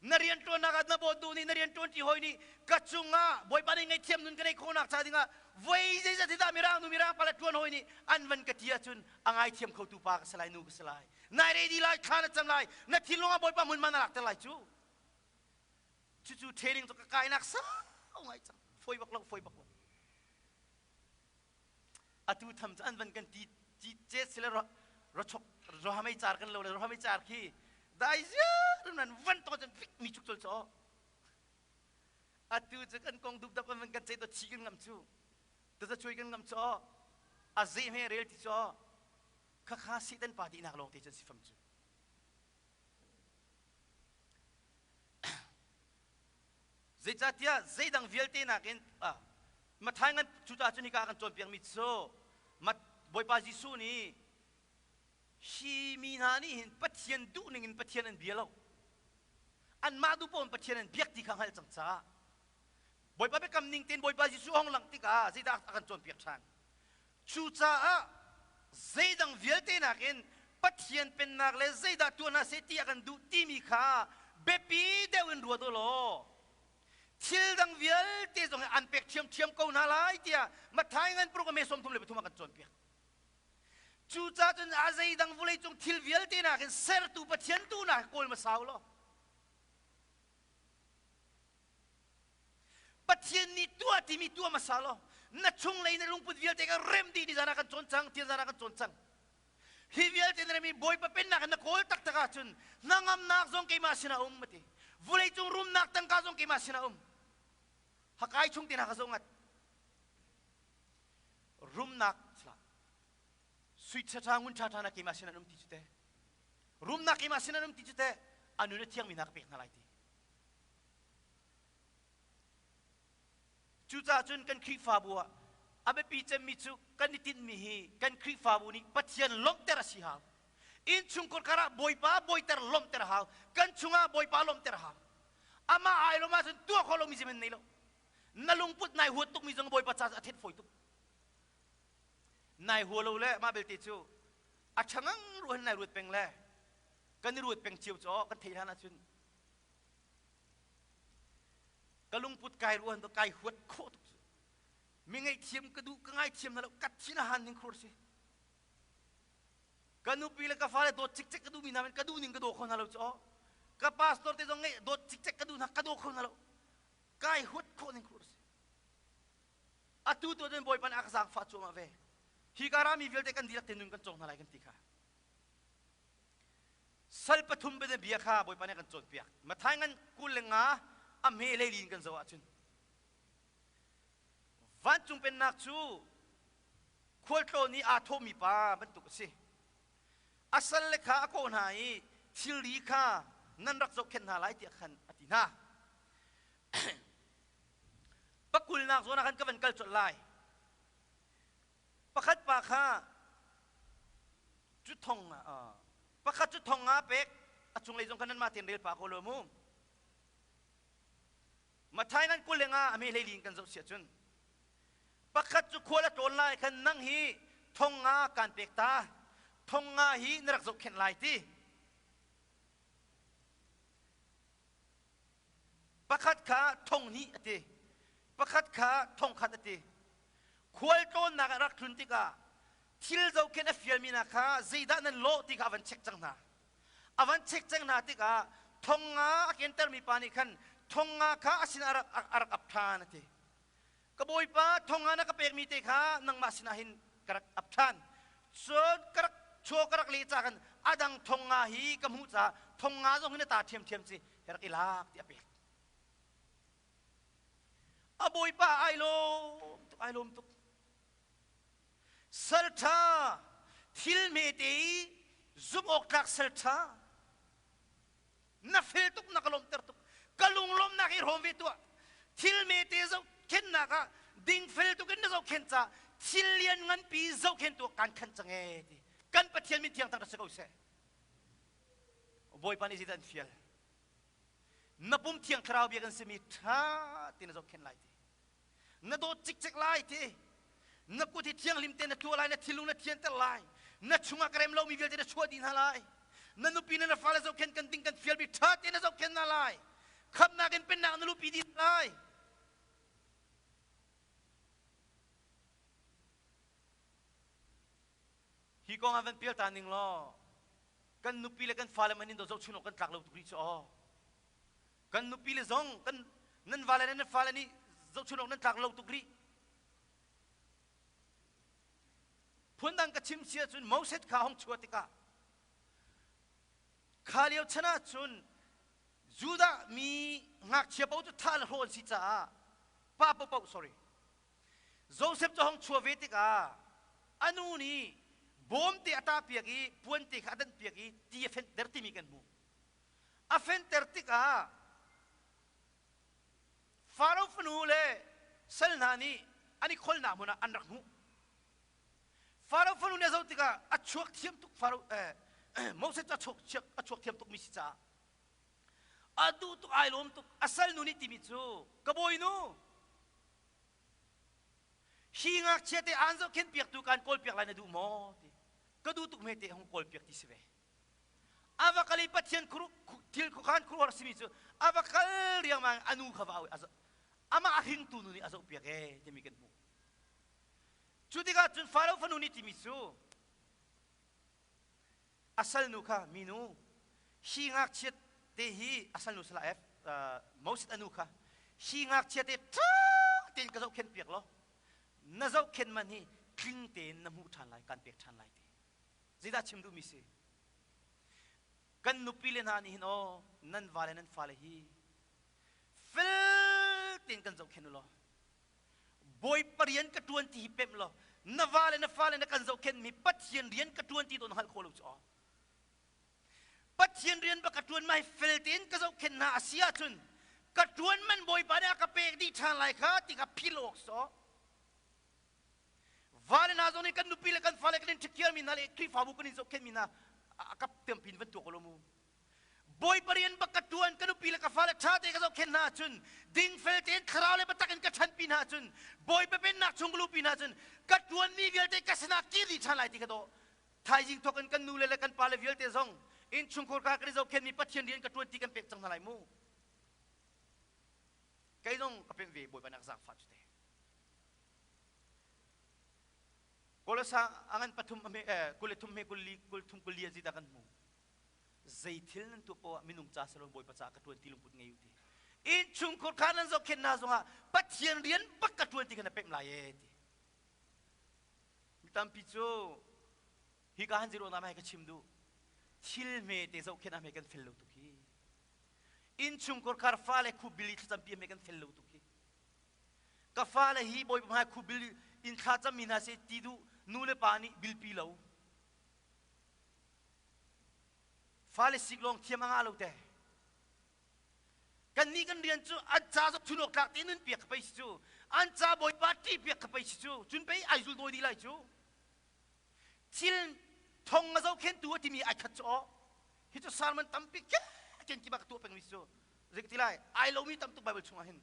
Na rianṭuannak ah na bawtu nih na rianṭuanṭi hawi nih ka cungah Bawipa nih ngaihthiam nun ka neih khawhnak ca dingah voi zeizat hi dah mirang nu mirang pa le ṭuan hawi nih an van ka ti ahcun a ngaithiam khotu pa ka si lai nu ka si lai. Nai rei dih lai thla na cam lai, na thinlung ah Bawipa hmunhma na lakter lai cu. Cucu training cu ka kainak sau ngai cang. Fawi bak lo, fawi bak lo. Atu tham cu an van kan ti ti ce sile rochok rohamei car kan lo le rohamei car khi dai ziar nan van to cun fik mi chuk chol cho. Atu cu kan kong dup dap an van kan ce to chi kan ngam cu. Ta chui kan ngam cho. A ze me rel ti cho. Kha kha si tan pa ti nak lawng te cun si fam cu. Zeicahtiah zeidang vialte nakin Matthai ngan cucaah cun hika kan cawnpiakmi cu Bawipa Jesuh nih hi mi hna nih hin Pathian duh ning in Pathian an bia lo. Anmah duh paoh in Pathian an biak ti kha hngalh cang caah Bawipa biakam ning tein Bawipa Jesuh hong langh tikah zeidah a kan cawnpiak ṭhan? Cucaah zeidang vialte nakin Pathian pennak le zeidah tuah hna seh ti a kan duh timi kha biapi deuh in ruat u law thil dang vialte zong hi an pek ṭhiamṭhiam ko hna lai tiah Matthai ngan paruk a me 33 ah kan cawnpiak. Cucaah cun a zeidang vawleicung thil vialte nakin sertu Pathian tu nak kawl hmasa u law Pathian nih tuah timi tuah hmasa law na chunglei na lungput vialte ka rem dih ni zan ah kan cawn cang tian zan ah kan cawn cang hi vialte na rem i Bawipa pennak in na kawl taktak ahcun hnangamnak zong keimah sinah um ati vawleicung rumnak tangka zong keimah sinah um hakai chung te hna ka zoh ngat rumnak sui ṭha ngun ṭha ṭha na keimah sinah um ti cu te rumnak keimah sinah um ti cu te a nun a thiangmi hna ka pek hna lai ti Cucaah cun kan Khrihfabu ah a biapi cemmi cu kan i tinhmi hi kan Khrihfabu nih Pathian lawmhter a si hau. Innchungkhar kar ah Bawipa bawiter lawmhter a hau. Kan chungah Bawipa lawmhter a hau. Amah ai lawm ahcun tuah khawh lomi zeihmanh nei lo. Na lungput nai huat tukmi zong Bawipa ca a thet fawi tuk. Nai hua lo le mah belte cu a ṭhangang ruah hin nai ruat peng le kan i ruat peng cio cu kan theih hlan ahcun Ka lungput kai ruan to kai huat khawh tuk cu. Mi ngaihthiam ka duh ka ngaithiam hna lo ka thin a han ning khur si. Ka nupi le ka fale dawt cikcek ka duhmi hna ka duh ning ka daw kho hna lo cu. Ka pastor te zong ngeih dawt cikcek ka duh hna ka daw kho hna lo. Kai huat khawh ning khur si. Atu tu cun Bawipa nih a ka zaangfah cuahmah ve. Hi ka rami vialte kan dihlak te nun kan cawng hna lai kan ti kha. Sal pathum bia kha Bawipa nih a kan cawnpiak. Matthai ngan 25 a hme leili in kan zoh ahcun vancung pennak cu khualtlawn i aa thawhmi pa bantuk a si. A salle kha a kawh hna i thilri kha nan rak zohkhenh hna lai tiah khan a ti hna. Pakulnak zawn ah khan ka van kal colh lai. Pakhat pa kha cu thong pakhat cu thong nga pek a cunglei zong kha nanmah tein rel pah ko lo mu. Matthai ngan 25 a me hlei in kan zoh siah cun pakhat cu khual a tlawn lai khan nang hi thong nga kan pek ta thong nga hi na rak zohkhenh lai ti Pakhat kha thong hnih a ti. Pakhat kha thong khat a ti. Khualtlawnnak ah rak tlun tikah thil zohkhenh a fialmi hna kha zeidah nan lawh ti kha a van check cang hna. A van check cang hna tikah thong nga a kentermi pa nih khan thong nga kha a sinah a rak, a rak ap ṭhan a ti. Ka bawipa thong nga na ka pekmi te kha nangmah sinah hin ka rak ap ṭhan. Cun ka rak chaw ka rak leh ca kan adang thong nga hi ka hmuh caah thong nga zong hi na ta ṭhiamṭhiam ci he rak i lak ti a pek. A bawipa ai lawm tuk ai lawm tuk. Sal ṭha thil hmete i zumh awk tlak sal ṭha na fel tuk na ka lawmhter tuk ka lunglawmhnak i hrawm ve tuah thil mete zohkhenhnak ah dingfel tuk in na zohkhenh ca thil lian nganpi zohkhenhtu ah kaan khanh cang ee ti kan Pathian min thiang thang si ko seh Bawipa nih zeidah an fial na pum thiang thlarau bia kan simi ṭha ti na zohkhenh lai ti na dawt cikcek lai ti na kut hi thianghlim te na tuah lai na thinlung na thianter lai na chungah ka rem lomi vialte na chuah dih hna lai na nupi na fale zohkhen kan ding kan fialmi ṭha te na zohkhen hna lai khamnak in pennak na lupi dih lai hi kong ah van pial ta ning law kan nupi le kan fale man in do zohchun awk kan tlak lo tuk rih cu aw Kan nupi le zong kan nan vale le nan fale nih zohchun awk nan tlak lo tuk rih. Phundang ka chim si ahcun Moses kha hong chuah tikah kha lio chan ah cun Judah mi ngakchia paoh cu thah le hrawh an si caah pa paohpaoh sorry Joseph cu hong chuah ve tikah a nu nih bawmte a ṭahpiak i puante kha a danhpiak i ti a fenhter timi kan hmuh. A fenter tikah Faro fanu le sal hna nih an i kholnak hmun ah an rak hmuh. Faro fanu nih a zoh tikah a chuak thiam tuk Faro eh, Moses cu a chuak, a chuak thiam tukmi si caah a duh tuk ai lawm tuk a salnu nih timi cu ka bawinu hi ngakchia te aan zohkhenh piaktu kaan kawl piak lai na duh maw ti ka duh tuk hme te hung kawl piak ti si ve A va kal i Pathian thil khuakhan khuaruahhar simi cu a va kal riangmang a nu kha va au amah a hringtu nu nih a zohpiak ee timi kan hmuh. Cu tikah cun Faro fanu nih timi cu a salnu kha minu hi ngakchia te hi a salnu salah F Moses a nu kha hi ngakchia te ṭha tein ka zohkhenh piak law na zohkhenh man hi tling tein na hmuh ṭhan lai kan pek ṭhan lai ti Zeidah chim duhmi si? Kan nupi le hna nih hin aw nan vale nan fale hi fel tein kan zohkhenh u law Bawipa rian ka ṭuan ti hi pemh law na vale na fale na kan zohkhenhmi Pathian rian ka ṭuan ti to na hngalh khawh lo cu aw. Pathian rian bak ka ṭuan ma hi fel tein ka zohkhenh hna a si ahcun ka ṭuan man Bawipa nih a ka pek dih ṭhan lai kha ti kha philh awk si aw. Vale hna zong nih kan nupi le kan fale kan in ṭhikiarmi hna le Khrihfabu kan in zohkhenhmi hna a kap tiampi in van tuak u mu. Bawipa rian bak ka ṭuan ka nupi le ka fale ṭha te ka zohkhenh hna ahcun dingfel tein thlarau le biatak in ka ṭhanpi hna ahcun Bawipa pennak chung ka luhpi hna ahcun ka ṭuanmi vialte ka sinah kir dih ṭhan lai ti ka dawh. Thaizing thawk in kan nule le kan pale vialte zong innchungkhar ka kan i zohkhenhmi Pathian rian ka ṭuan ti kan pek cang hna lai mu. Kei zong ka pemh ve Bawipa nih a ka zaangfah cu te. Kolosa a ngan pathum a hme 23 hme 20 30 kul li a zita kan hmu. Zei thil nan tuah poah minung ca salon Bawipa ca ka tuan ti lungput ngei u ti. Innchungkhur kha nan zohkhenh hna zongah Pathian rian bak ka tuan ti kha na pemh lai e ti. Mi tampi cu hi ka han zero na mai ka chim duh. Thil hme te zohkhenh ah hme kan fel lo tuk hi. Innchungkhur khar fale khu bili thlacampi hme kan fel lo tuk hi. Ka fale hi Bawipa hmai khubil in thla cammi hna seh ti duh nu le pa nih bilpi lo. Fale sik lawng thiam a ngah lo te. Kannih kan rian cu an ca zok thun awk tlak tein nun piak ka pei si cu. An ca Bawipa ṭih piak ka pei si cu. Cun pei ai zul dawi dih lai cu. Thil thong a zohkhentu a timi ai khat cu aw. Hi cu sermon tampi ken ki bak ka tuah pengmi si cu. Zei ka ti lai? Ai lomi tam tuk Bible chungah hin.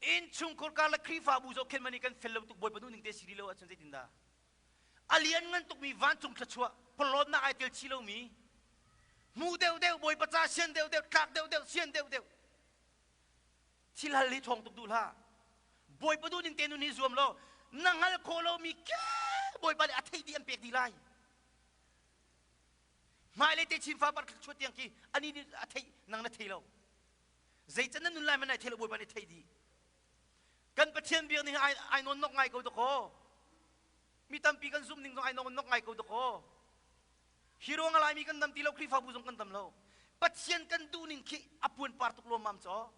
Innchungkhur karlak Khrihfabu zohkhenh man i kan fel lo tuk Bawipa duhning te si rih lo ahcun zeitindah? A lian ngan tukmi vancung thluachuah pawlawtnak ai tel chih lomi hmu deuhdeuh Bawipa ca sian deuhdeuh tlak deuhdeuh sian deuhdeuh thil hal hi thawng tuk duh hlah Bawipa duhning te nun hi zuam law na hngal khawh lomi ke Bawipa nih a theih dih an pek dih lai hmailei te chin fa par thluachuah tiang khi ani nih a theih nang na thei lo Zeican nan nun lai man ai thei lo Bawipa nih thei dih. Kan Pathian biak ning ai ai nawn nok ngai ko dakaw. Mi tampi kan zumh ning zong ai nok nok ngai ko dakaw. Hi ruang a Laimi kan dam ti lo, Khrihfabu zong kan dam lo. Pathian kan duh ning khi a puan par tuk lawmmam caw.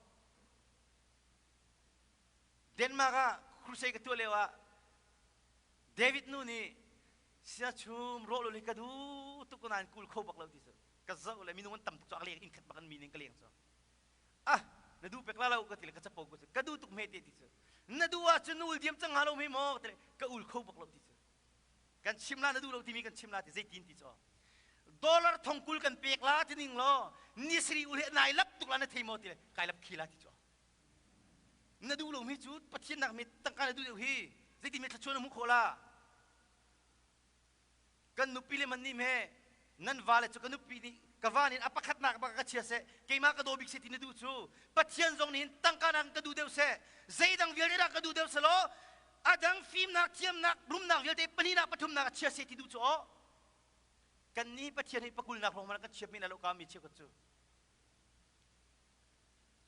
Denmark ah crusade ka tuah lio ah David nu nih sia chum rawh lo le ka duh tuk ko nain kul kho bak lo ti cu ka zoh le minung an tam tuk cu a leng inn khat bak an mi ning ka leng cu ah na duh pek la lo ka ti le ka capo ko cu ka duh tuk hme te ti cu na duh ahcun na ul diam cang hnga lo hme maw ka ti le ka ul kho bak lo ti cu kan chim la na duh lo timi kan chim la ti zeitin ti cu dollar thong kul kan pek la ti ning law ni sari ul he nai lap tuk la na thei maw ti le kai lap khi la ti cu na duh lo mi cu pathian nak mi tangka na duh deuh hi zeitin mi thlachuan na hmuh khawh la Kan nupi le man nih me nan vale cu ka nupi nih ka va nih a pakhatnak bak ka chia seh keimah ka daw bik seh ti na duh cu Pathian zong nih hin tangka nak ka duh deuh seh zeidang vialte dah ka duh deuh selaw a dang fimnak thiamnak rumnak vialte pahnihnak pathumnak a chia seh ti duh cu aw kan nih Pathian hi pakulnak hrawng man kan chiap mi na lo ka mi cheukhat cu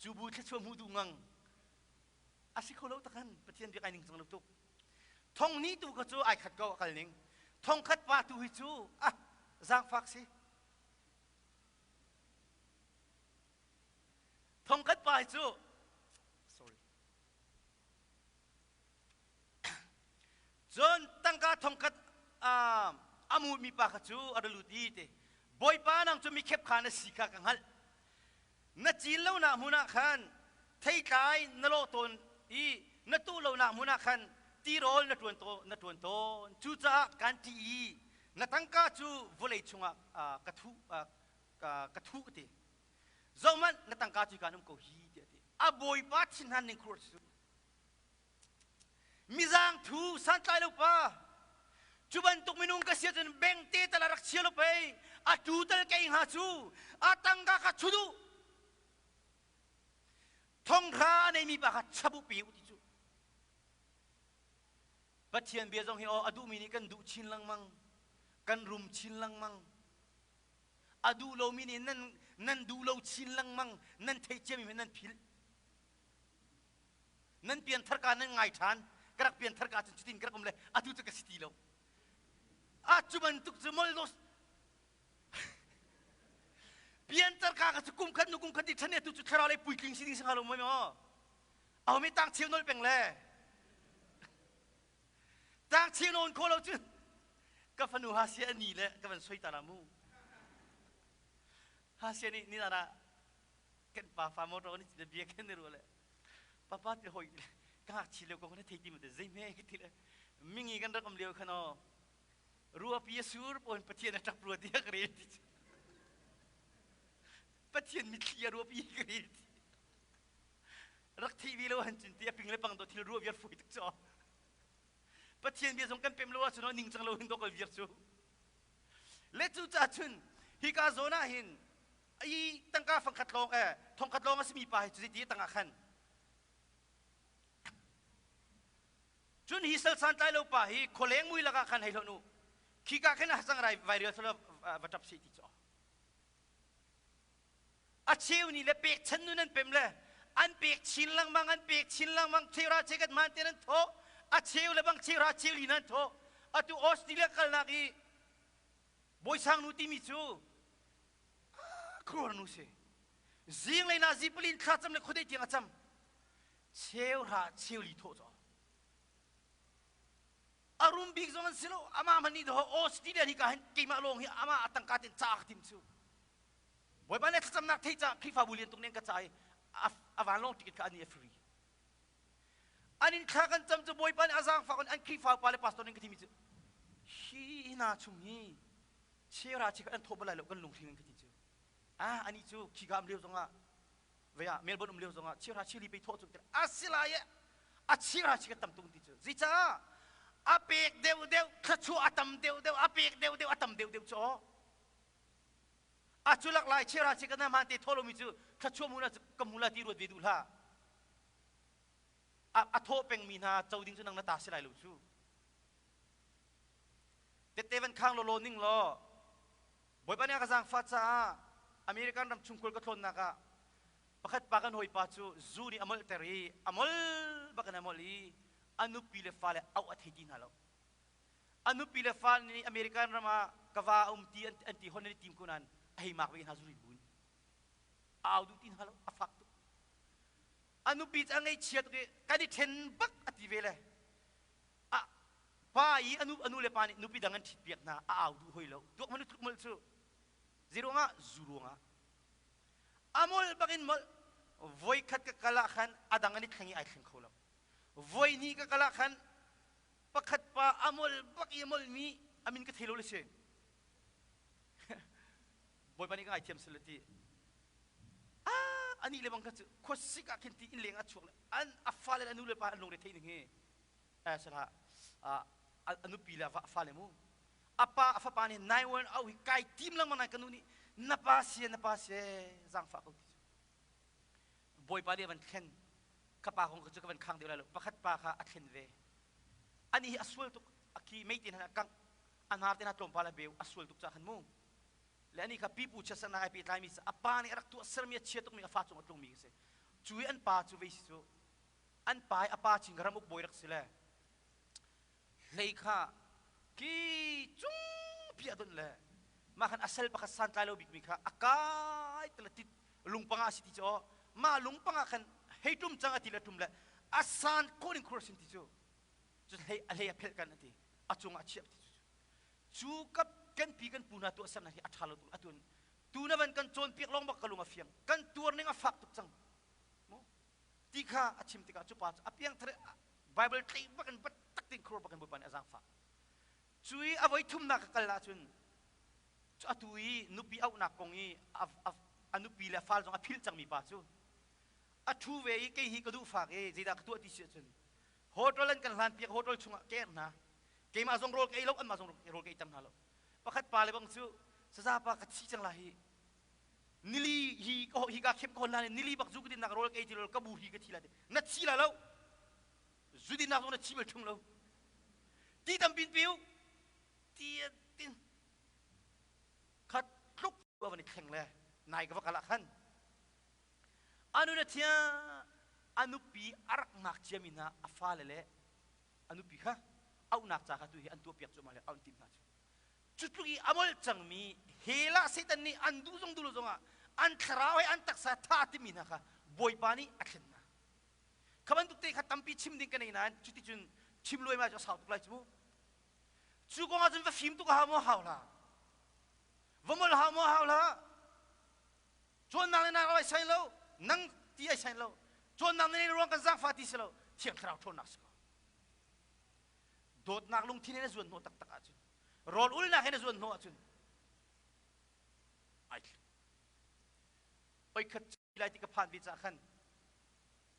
cu bu thluachuah hmuh duh ngang a si kho lo takan Pathian biak ai ning cang lo tuk Thong ni tu kha cu ai khat ko a kal ning. Thong khat pa tu hi cu ah zaangfak si. Thong khat pa hi cu sorry. Cun tangka thong khat a mumi pa kha cu a ra lut i te Bawipa nang cu mikhep kha na si kha ka hngalh. Na cin lonak hmun ah khan theitlai na lawh tawn i na tuh lonak hmun ah khan tirawl na ṭuan na ṭuan tawn. Cucaah kaan ṭih i na tangka cu vawlei chungah ka thuh ka thuh a ti. Zohhmanh, na tangka cu kaan um ko hi tiah a ti. A bawipa thinhan ning khuaruah cu mizang thu santlai lo pa cu bantuk minung ka si ahcun bengte tal a rak chia lo pei a tu tal kei hnga cu a tangka kha chu duh thonghra a neimi pa kha chabu pe u ti cu Pathian bia zong hi aw a duhmi nih kan duh chin lengmang kan rum chin lengmang a duh lomi nih nan nan duh lo chin lengmang nan theih ciami nan philh Nan pianthar ka nan ngai ṭhan. Ka rak pianthar ka cun cutin ka rak um le atu cu ka si ti lo. A cu bantuk cu moldos pianthar ka ka cu kum khat nu kum khat di ṭhan atu cu thlarau lei puitling si ding si hnga lo maw maw? Aho mi tang cheu nol peng le tang cheu nawn kho lo cun ka fanu ha sia ni le ka van soi ta la mu. Ha sia ni ni na kan pa fa motor ni cina bia kan ni ru le papa ti hoi ka ngakchi lio ko na thei ti ma zei me ti le mingi kan rak um lio khan o rua pi sur pon pathian a tap rua ti ka rel ti pathian mitthli a rua pi ka rel ti rak thi vi lo han cun ti a ping le pang do thil rua viar fui tuk cho pathian bia zong kan pem lo ahcun ning cang lo hin do kal viar cu le cu ca chun hika zawn ah hin i tangka fangkhat lawng eh thongkhat lawng a simi pa hi cu zeiti tangah khan cun hi sal santlai lo pa hi khualeng mui lakah khan hei hlonh u khika khin a sang rai vairial sala va tap si ti cu a cheu ni le pek chan nu nan pem le an pek chin lengmang an pek chin lengmang chera chekat man te nan tho a cheu le bang chera cheu li nan tho atu Australia kalnak i Bawisang nu timi cu khuaruahhar nu si. Zinglei na zipalin thlacam le khuadei tiang a cam. Cheuhra cheuli thawh caw. A rum bik zong an si lo. Amah hmanh nih daw Australia hi ka hin keimah lawng hi amah a tangka ten ca ka tim cu. Bawipa nih thlacamnak thei ca Khrihfabu lian tuk nih an ka ca i a vanlawng ticket kha ani a free. An in thla kan cam cu Bawipa nih a zaangfak in an Khrihfa upa le pastor nih ka timi cu hi hna chung hi chera chikhat an thawh bal lai lo kan lunghring in ka ti cu. Ah ani cu khika um lio zongah vei ah Melbourne um lio zongah chera chili pei thawh cu a si lai e a chera chikhat tam tung ti cu. Zicaah a pek deuh deuh thluachuah a tam deuh deuh a pek deuh deuh a tam deuh deuh cu aw a cu lak lai chera chikhat na hmaan te thawh lomi cu thluachuah mu na ka mu la ti ruat ve duh hlah. A thawh pengmi hna co ding cu nang na ta si lai lo cu. Tette van khang lawlaw ning law Bawipa nih a ka zaangfah caah American ram chung khual ka tlawnnak ah pakhat pa kan hawipa cu zu nih a molhter i a mol bak in a molh i a nupi le fale auh a thei ti hna lo. A nupi le fa nih American ram ah ka va a um ti an ti hon an i tim ko nain a hei mak ve hna zuri buin. A au duh ti hna lo, a fak tuk. A nupi cu a ngaihchia tuk i kan i ṭhen bak a ti ve le a pa i a nu, a nu le pa nih nupi dang an ṭhit piak hna a au duh hoi lo. Tuak hmanh u tluk molh cu. Zeiruangah? Zu ruangah. A molh bak in molh. Voikhat ka kal ah khan a dang an i thleng i ai thleng kho lo. Voi hnih ka kal ah khan pakhat pa a molh bak i a molhmi a min ka thei lo le si. Bawipa nih ka ngaithiam sel ti. Ah, ani le bang kha cu khuasik ah khin ti inn leng a chuak le an a fale le a nu le pa an lungre thei ning hi. Eh sala a nupi le a fale mu. A pa a fapa nih 911 au hi kai tim lengmang nai ka nu nih na pa si na pa si zaangfah ko ti cu. Bawipa nih a van thlen. Ka pa kong cu ka van khang deuh lai lo. Pakhat pa kha a thlen ve. Ani hi a sual tuk. A ki mei te hna a kangh. A hnar te hna tlawmpal a beu. A sual tuk ca khan mu. Le ani kha pipu chiatsernak ai pehtlaimi a pa nih a rak tuah sermi a chia tukmi a fa cung a tlungmi a si. Cu i an pa cu vei si cu an pa i a pa chin ramuk bawi rak si le hlei kha ki cungpi a donh le mah khan a sal pakhat santlai lo bikmi kha a kai tala tit lungpang ah a si ti cu aw mah lungpang ah khan hei tum cang a ti le tum le a san khawh ning khur sin ti cu cu hlei a hlei a phelh kan a ti a cungah a chiah ti cu cu kap kan pi kan pu hna tuah sernak hi a ṭha lo tuk atu tu na van kan cawnpiak lawng bak ka lung a fiang kan tuar ning a fak tuk cang mu ti kha a chim tikah cu pa cu a piangthar Bible tlei bak in tak tin khur bak in Bawipa nih a zaangfah cu i a voi thumnak ka kal ahcun atu i nupi auhnak kong i a nupi le a fal zong a philh cangmi pa cu a ṭhu ve i kei hi ka duh fak i zeidah ka tuah ti si ahcun hotel an kan hlan piak hotel chungah ka erh hna keimah zong rawl ka ei lo anmah zong rawl ka ei ter hna lo pakhat pa le bang cu saza pa ka thi cang la hi nili hi ka hi ka khep ka hon la nili bak zu ka dinnak rawl ka ei ti lo ka bu hi ka thi la ti na thi la lo zu dinnak zong na thi bal ṭhung lo ti tampin piu ti tin khat tluk van i thleng le nai ka va kal ah khan anu na thia a nupi a rak ngakchia mi hna a fale le a nupi kha auhnak ca kha tu hi an tuahpiak cuahmah le an timh hna cu cu tluk i a molh cangmi hell ah Satan nih an duh zong duh lo zongah an thlarau he an taksa tha timi hna kha Bawipa nih a thlen hna kha bantuk te kha tampi chim ding ka nei nain cuticun chim luai ma cu a sau tuk lai cu mu cu kong ah cun va fim tuk a hau maw hau hlah va molh hau maw hau hlah cawnnak le nak ai sai lo nang ti ai sai lo cawnnak na ruang kan zaangfah ti si lo thiang thlarau ṭhawnnak si ko dawtnak lungthin in a zuan hnawh taktak ahcun rawl ulnak in a zuan hnawh ahcun ai thling oikhat lai ti ka phan ve cah khan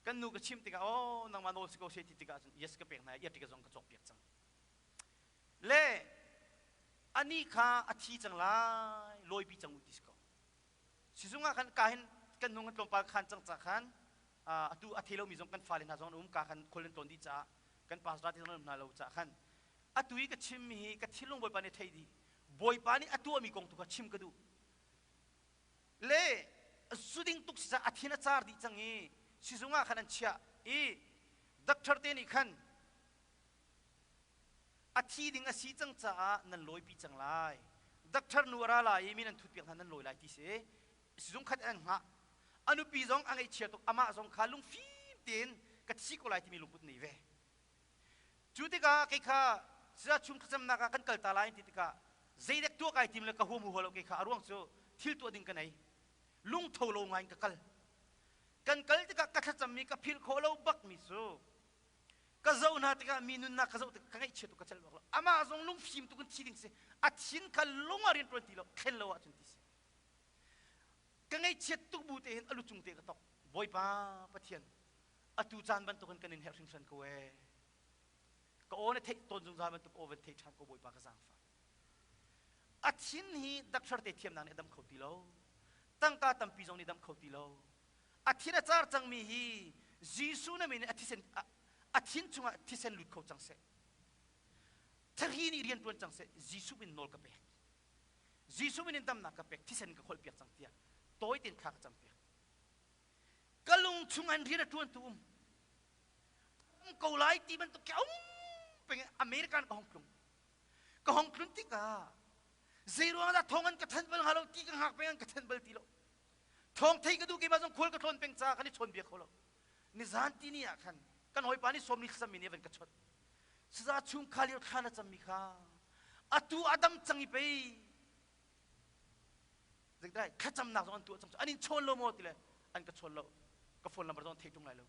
kan nu ka chim tikah oh nangmah nawl si ko se ti tikah cun yes ka pek hna i ka zong ka cawk piak cang le ani kha a thi cang lai lawipi cang u ti si ko sizung ah khan ka hin kan nung tlawmpal khan cang ca khan atu a thei lomi zong kan fale hna zong an um ka khan khol an tlawn dih caah kan pastor ti zong an um hna lo caah khan atu i ka chimmi hi ka thinlung Bawipa nih thei dih Bawipa nih a tuahmi kong tu kha chim ka duh le zuding tuk si a thin a car dih cang i sizung ah khan an chiah i doctor te nih khan a thi ding a si cang caah nan lawipi cang lai doctor nu a ra lai i min an thut piak hna nan lawi lai ti si sizung khat an hngah a nupi zong a ngaihchia tuk amah zong kha lungfim tein ka thi ko lai timi lungput nei ve cu tikah kei kha sila chung thlacamnak ah kan kal ta lai ti tikah zeidek tuah kai tim le ka huam huo lo kei kha a ruang cu thil tuah ding ka nei lungtho lo ngai in ka kal kan kal tikah ka thlacammi ka philh khawh lo bakmi cu ka zoh hna tikah mi nunnak ka zoh tikah ka ngaihchia tuk ka celh bak lo amah zong lungfim tuk in thi ding si a thin kha lung ah rian ṭuan ti lo thlen lo ahcun ti si ka ngaihchiat tuk bu te hin a lu cung te ka tok Bawipa Pathian atu caan bantukin kan in herh hringhran ko ee ka aw na theih tawn zungzal bantuk aw van thei ṭhan ko Bawipa ka zaangfah a thin hi doctor te thiamnak nih a dam kho ti lo tangka tampi zong nih dam kho ti lo a thin a car cangmi hi Jesuh na min in a thisen a thin chungah thisen lut kho cang seh thari nih rian ṭuan cang seh Jesuh min nawl ka pek Jesuh min in damnak ka pek thisen ka kholh piak cang tiah tawi tein thla ka cam piak ka lung chung an rian a ṭuan tu um um ko lai ti bantuk ke um peng American ka hong tlung. Ka hong tlun tikah zei ruang dah thong an ka thanh bal hnga lo ti ka hngak peng an ka thanh bal ti lo. Thong thei ka duh keimah zong khual ka tlawn peng ca kan i chawn bia kho lo. Nizan ti ni ah khan kan hawipa nih sawmli thlacammi nih a van ka chawnh. Saza chungkhar lio thla na cammi kha atu a dam cang i pei Zeidai thlacamnak zong an tuah cang an in chawn lo maw ti le an ka chawn lo ka phone number zong an thei ṭung lai lo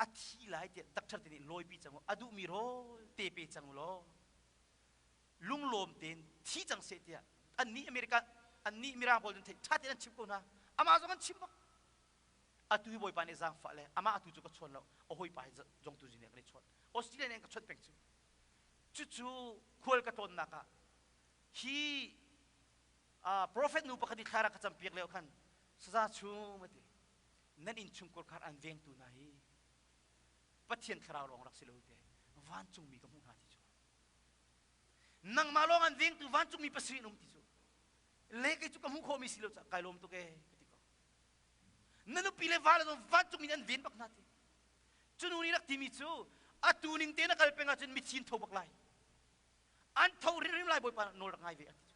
a thi lai tiah doctor te nih lawipi cang u a duhmi rawl te pe cang u law lunglawm tein thi cang seh tiah annih America annih Mirang pawl cun thei ṭha tein an chim ko hna amah zong an chim bak atu hi bawipa nih zaangfah le amah atu cu ka chawn lo a hawipa hi zong tu zing nih kan i chawn Australia nih an ka chawnh peng cu cucu khual ka tlawnnak ah hi prophet nu pakhat i thla rak ka campiak lio khan saza chung ati nan inn chungkhar khar an vengtu hna hi Pathian thlarau lawng rak si lo te vancungmi ka hmuh hna ti cu nangmah lawng an vengtu vancungmi pasarih an um ti cu le kei cu ka hmuh khawhmi si lo ca kai lawm tuk e ka ti ko na nupi le va le zong vancungmi an ven bak hna ti cu nu nih rak timi cu atu ning te na kal peng ahcun mithi in tho bak lai an tho hrimhrim lai bawipa nawl rak ngai ve an ti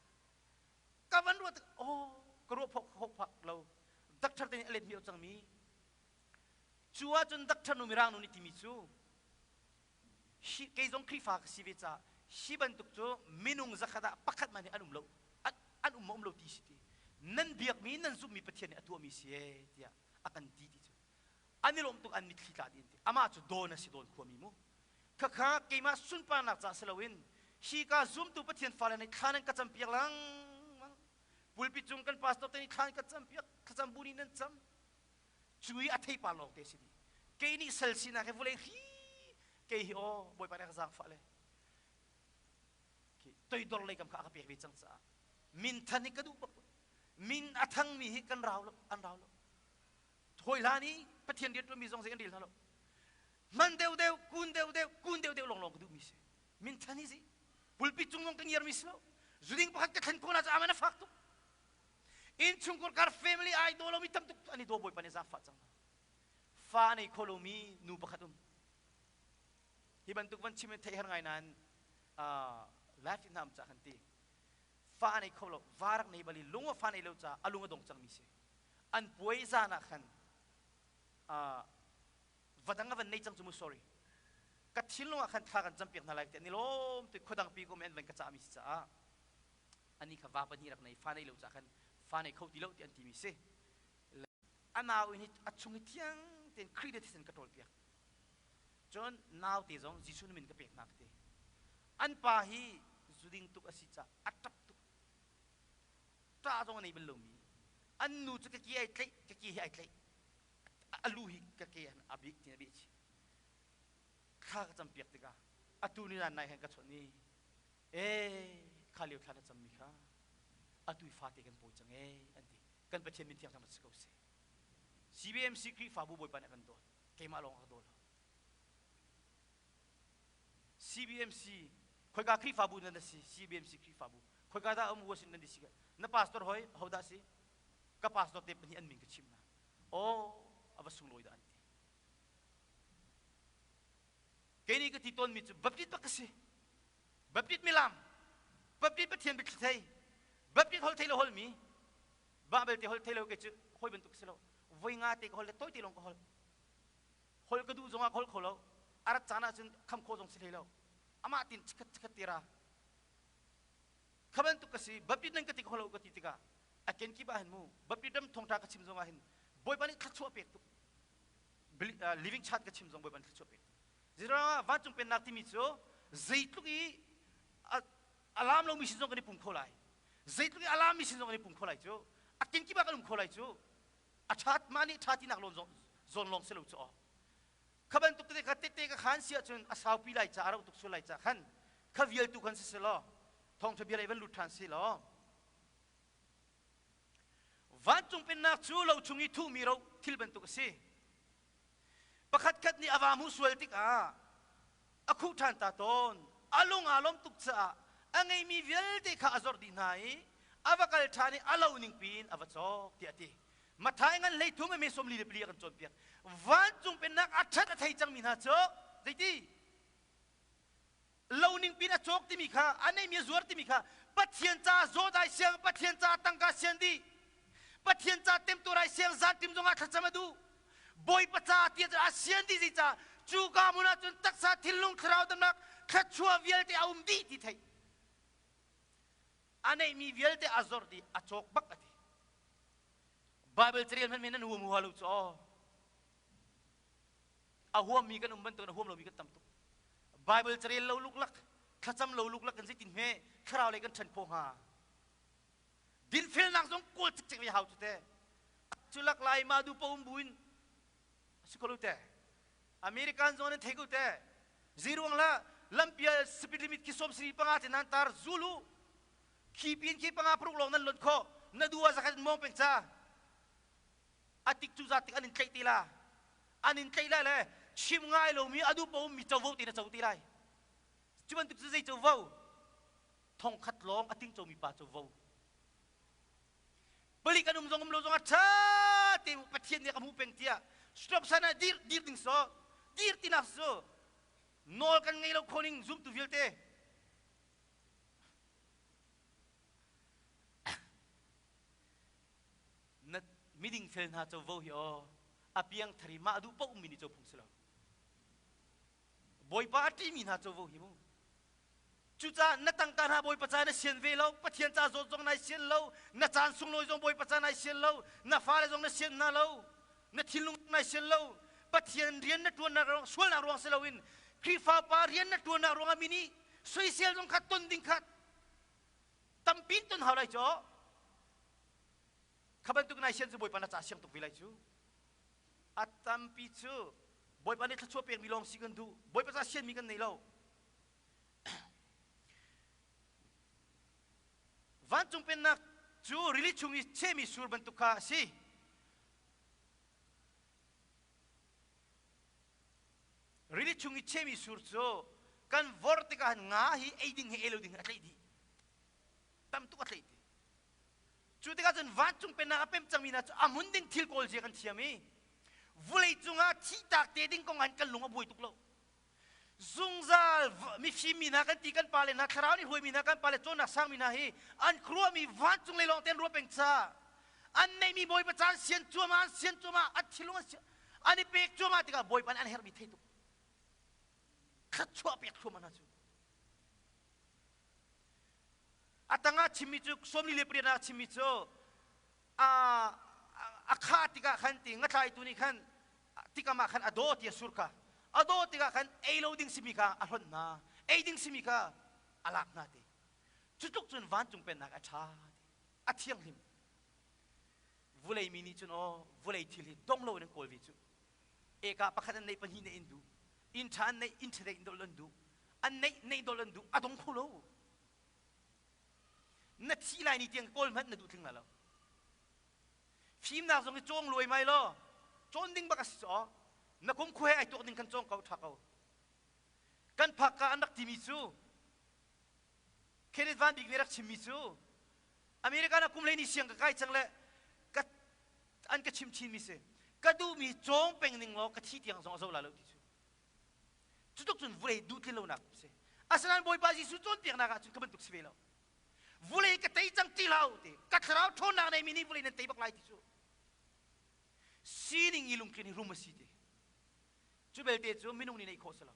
ka van ruat oh ka ruah phok phok phak lo doctor te nih a let mi cangmi cu ahcun doctor nu mirang nu nih timi cu hi kei zong Khrihfa ka si ve ca hi bantuk cu minung zakhat ah pakhat man hi an um lo an um ma um lo ti si ti nan biakmi nan zumhmi Pathian nih a tuahmi si e tiah a kan ti ti cu an i lawm tuk an mitthli tla dih an ti amah cu dawn a si dawn khuami mu khakha keimah sunparnak ca si loin hi ka zumtu Pathian fale nih thla nan ka campiak lengmang pulpit cung kan pastor te nih thla nan ka campiak thlacam bu nih nan cam cu i a theipar lawng te si dih kei nih sal sinak hi vulei hri kei hi aw bawipa nih a ka zaangfah le toidor lei kam kha a ka pek ve cang caah min than hi ka duh bak min a thangmi hi kan rau lo an rau lo Hawi hlan i Pathian rianṭuanmi zong zei an rel hna lo. Hman deuhdeuh, kun deuhdeuh, kun deuhdeuh lawnglawng ka duhmi si. Min than hi si. Pulpit cung zong ka ngiarmi si lo. Zuding pakhat ka thlen khawh na cu aman a fak tuk. Innchungkhar kar family ai daw lomi tam tuk an i daw bawipa nih zaangfah cang hna. Fa a nei kho lomi nu pakhat um. Hi bantuk van chim in theih har ngai nain life in hna um cah kan ti. Fa a nei kho lo, va rak nei bal i lung a fa nei lo caah a lung a dong cangmi si. An puai zan ah khan va dang a van nei cang cu mu sorry ka thinlung ah khan thla kan campiak hna lai ti an i lawm tu khuadang pi ko men van ka cahmi si caah ani kha va pahnih rak nei fa nei lo caah khan fa nei kho ti lo ti an timi si a nau in a chung i thiang tein Khrih le thisen ka ṭawl piak cun nau te zong Jesuh min ka pek hna ka ti an pa hi zuding tuk a si caah a ṭap tuk ṭah zong a nei bal lomi an nu cu ka ke ai tlaih ka ke hi ai tlaih a lu hi ka ke a bik tin a bih chih thla ka campiak tikah atu ni zan nai han ka chawnh i e kha lio thla na cammi kha atu i fate kan pawi cang e an ti kan Pathian min thiang thang si ko seh CBMC Khrihfabu Bawipa nih a kan dawt keimah lawng a ka daw lo CBMC khoika Khrihfabu nan si CBMC Khrihfabu khoika dah um Washington DC ka na pastor hoi ho dah si ka pastor te pahnih an min ka chim hna oh a va sunglawi dah an ti kei nih ka ti tawnmi cu Baptist bak ka si Baptist milam Baptist Pathian biathli thei Baptist hol thei lo holmi ba belte hol thei lo kei cu hoi bantuk si lo voi nga te ka hol le toi te lawng ka hol hol ka duh zongah ka hol kho lo a rat caan ahcun kham khawh zong si hlei lo amah tin chikhat chikhat te ra kha bantuk ka si Baptist nan ka ti kho lo ka ti tikah a kenkip ah hin mu Baptist ram thawngṭha ka chim zongah hin Bawipa nih thluachuah pek tuk living chat ka chim zong Bawipa nih thluachuah pek tuk zeiruangah vancung pennak timi cu zeitluk i a laam lomi sin zong kan i pum kho lai zeitluk i a laammi sin zong kan i pum kho lai cu a kenkip ah kan um kho lai cu a ṭhat mah nih ṭha tinak lawn zawn lawng si lo cu aw kha bantuk tete kha tete ka khan si ahcun a saupi lai ca a rauh tuk sual lai ca khan kha vialtu khan si selaw thawngṭha bia lei van lut ṭhan si law vancung pennak cu lo chung i thuhmi ro thil bantuk a si Pakhatkhat nih a va hmuh sual tikah a khuh ṭhan ta tawn. A lung aa lawmh tuk caah a ngeimi vialte kha a zorh dih hna i a va kal ṭhan i a lo ning piin a va cawk tiah a ti. Matthai ngan 13 a me 44 a kan cawnpiak. Vancung pennak a ṭhat a thei cangmi hna cu zeiti? Lo ning pin a cawk timi kha, a neimi a zuar timi kha Pathian ca zawt ai siang, Pathian ca tangka sian dih. Pathian ca temtuar ai siang, zantim zongah thlacam a duh. Bawipa ca tiah a sian dih zei cu ka hmun ah cun taksa thinlung thlarau damnak thluachuah vialte a um dih ti theih. A neihmi vialte a zor dih, a cawk bak a ti. Bible carel hmanh men nan huam hua lo cu aw. A huammi kan um bantukin a huam lomi kan tam tuk. Bible carel lo luklak, thlacam lo luklak kan zeitin hme thlarau lei kan ṭhan khawh hnga? Dinfelnak zong kawl cikcek ve hau cu te. Cu lak lai ma du pa um buin si ko lo te. American zong nan thei ko te. Ziruang la lampial speed limit khi 75 te nan tar zulu khi pin khi panga paruk lawng nan lon kho na du a zakhat mong peng cha a tik cu za tik an in tlaih ti la an in tlaih lai le chim ngai lomi a duh paoh mi covo ti na co ti lai cu bantuk cu zei covo thong khat lawng a ting comi pa covo palik an um zong um lo zong a ṭha te pathian nih a ka hmuh peng tiah stop sign ah dir dir ding so dir tinak cu nawl kan ngei lo kho ning zumtu vialte Na miding fel hna covo hi aw a piang thari mah duh paoh mi nih co phung si lo. Bawipa a ṭihmi hna covo hi mu. Cucaah na tangka hna Bawipa ca na sian ve lo, Pathian ca zawt zong nai sian lo, na caan sunglawi zong Bawipa ca nai sian lo, na fale zong na sian hna lo, na thinlung nai sian lo, Pathian rian na ṭuannak ruang sualnak ruang si loin Khrihfa pa rian na ṭuannak ruangah mi nih soisel zong kha ton ding kha tampi in ton hau lai cu. Kha bantuk nai sian cu Bawipa na ca siang tuk ve lai cu. A tampi cu Bawipa nih thluachuah pekmi lawng si kan duh. Bawipa ca sianmi kan nei lo. Vancung pennak cu rili chung i chehmi sur bantuk kha a si. Rili chung i chehmi sur cu kan vor tikah nga hi ei ding he ei lo ding he a tlaih dih. Tam tuk a tlaih ti. Cu tikah cun vancung pennak a pem cangmi hna cu a hmun ding thil kawl zia kan thiam i vulei cungah thihtak te ding kong ah kan lung a buai tuk lo. Zungzal mifim mi hna kan ti kan pale hna thlarau nih hruaimi hna kan pale cawnnak sangmi hna hi an khuaruahmi vancung lei lawng te an ruah peng ca an neihmi Bawipa caan sian cuahmah an sian cuahmah an thinlung an an i pek cuahmah tikah Bawipa nih an herhmi thei tuk thluachuah pek thluahmah hna cu a tangah chimmi cu 48 ah chimmi cu a a khah tikah khan ti ngatlaitu nih khan tikam ah khan a daw ti a sur kha a daw tikah khan ei lo ding simi kha a hlonh hna ei ding simi kha a lak hna ti cu tluk cun vancung pennak a ṭha ti a thianghlim vulei mi nih cun aw vulei thil hi dong lo in an kawl ve cu eka pakhat an neih pahnih neih in duh inn ṭha an neih inn ṭha in dol an duh an neih neih dol an duh a dong kho lo na thi lai ni tiang kawl hmanh na duh thling la lo fimnak zong hi cawng luai mai law cawn ding bak a si caw na kum khu he ai tuak ding kan cawng ko tha ko kan phak ka an rak timi cu Kenneth Van Bik nih rak chimmi cu America na kum ni siang ka kai cang le ka an ka chim chin mi si ka duhmi cawng peng ning law ka thi tiang zong a zo la lo ti cu Cutluk cun vulei duh tlin lonak si. Asinain Bawipa Jesuh cawnpiaknak ah cun ka bantuk si ve lo. Vulei ka tei cang ti hlah u ti. Ka thlarau ṭhawnnak neimi nih vulei nan tei bak lai ti cu. Sining i lungtlin hi rum a si ti. Cu belte cu minung nih neih khawh si lo.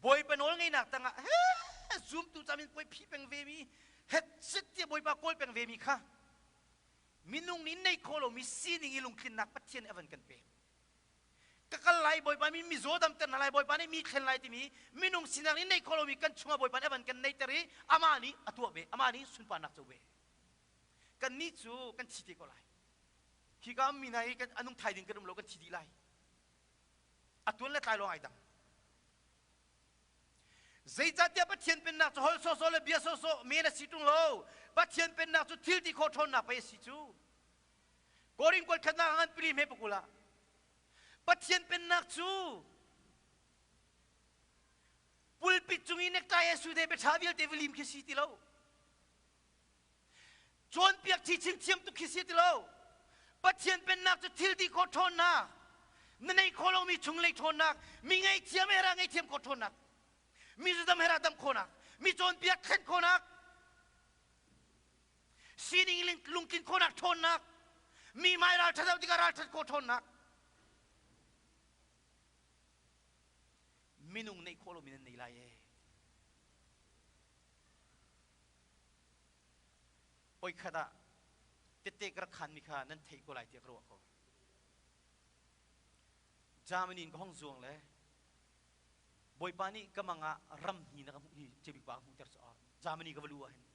Bawipa nawl ngeihnak tangah he zumtu camin puai phi peng ve mi het sit tiah Bawipa kawl peng ve mi kha minung nih neih khawh lomi sining i lungtlinnak Pathian nih a van kan pek. Ka kal lai Bawipa mi mizaw damter hna lai Bawipa nih mi thlen lai timi minung sinak nih neih khawh lomi kan chungah Bawipa nih a van kan neihter i amah nih a tuah ve amah nih sunparnak co ve kannih cu kan thi te ko lai hi ka ummi hna hi kan anung thai ding kan um lo kan thi dih lai a tuan le tlai lawng ai dang Zeicahtiah Pathian pennak cu holh sawhsawh le bia sawhsawh men a si ṭung lo. Pathian pennak cu thil ti khawh ṭhawnnak pei a si cu. Korin kuat khatnak ah ngan pili hme pakul ah Pathian pennak cu pulpit cung i necktie he suit he biaṭha vialte va lim khi si ti lo. Cawnpiak chichin thiam tuk khi si ti lo. Pathian pennak cu thil ti khawh ṭhawnnak, na neih khawh lomi chung lei ṭhawnnak, mi ngaihthiam he ra ngaihthiam khawh ṭhawnnak. Mi zudam he dam khawhnak, mi cawnpiak thlen khawhnak, sining lungtlin khawhnak ṭhawnnak, mi hmai ralṭhat lo tikah ralṭhat khawh ṭhawnnak. Minung neih khawh lomi nan nei lai ee. Oi khat ah tette ka rak khanmi kha nan theih ko lai tiah ka ruah ko. Germany in ka hong zuang le Bawipa nih ka mang ah ram hni na ka hmuh hi cebik pa ka hmuhter cu Germany ka va lu ah hin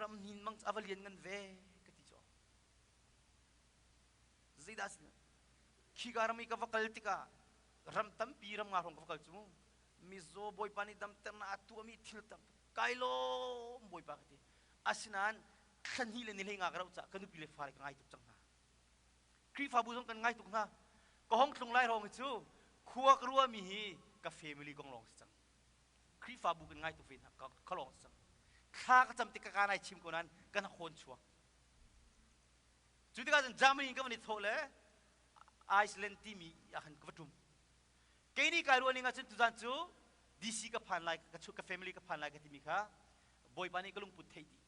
ram hnin mang a va lian ngan ve ka ti cu. Zeidah si khika ram i ka va kal tikah ram tampi ram nga hrawng ka va kal cu mizaw Bawipa nih damternak a tuahmi thil tam kai lawm Bawipa ka ti. Asinain thla hnih le ni hlei nga ka rauh caah ka nupi le fale ka ngai tuk cang hna. Khrihfabu zong kan ngai tuk hna. Ka hong tlung lai hrawng hi cu khua ka ruahmi hi ka family kong lawng si cang. Khrihfabu kan ngai tuk ve hna ka lawng si cang. Thla ka cam tik ka ka nai chim ko nain kan hawn chuak. Cu tikah cun Germany in ka van i thawh le Iceland timi ah khan ka va ṭum. Kei nih kai ruah ning ahcun tuzan cu DC ka phan lai, ka, ka family ka phan lai ka timi kha Bawipa nih ka lungput theih dih.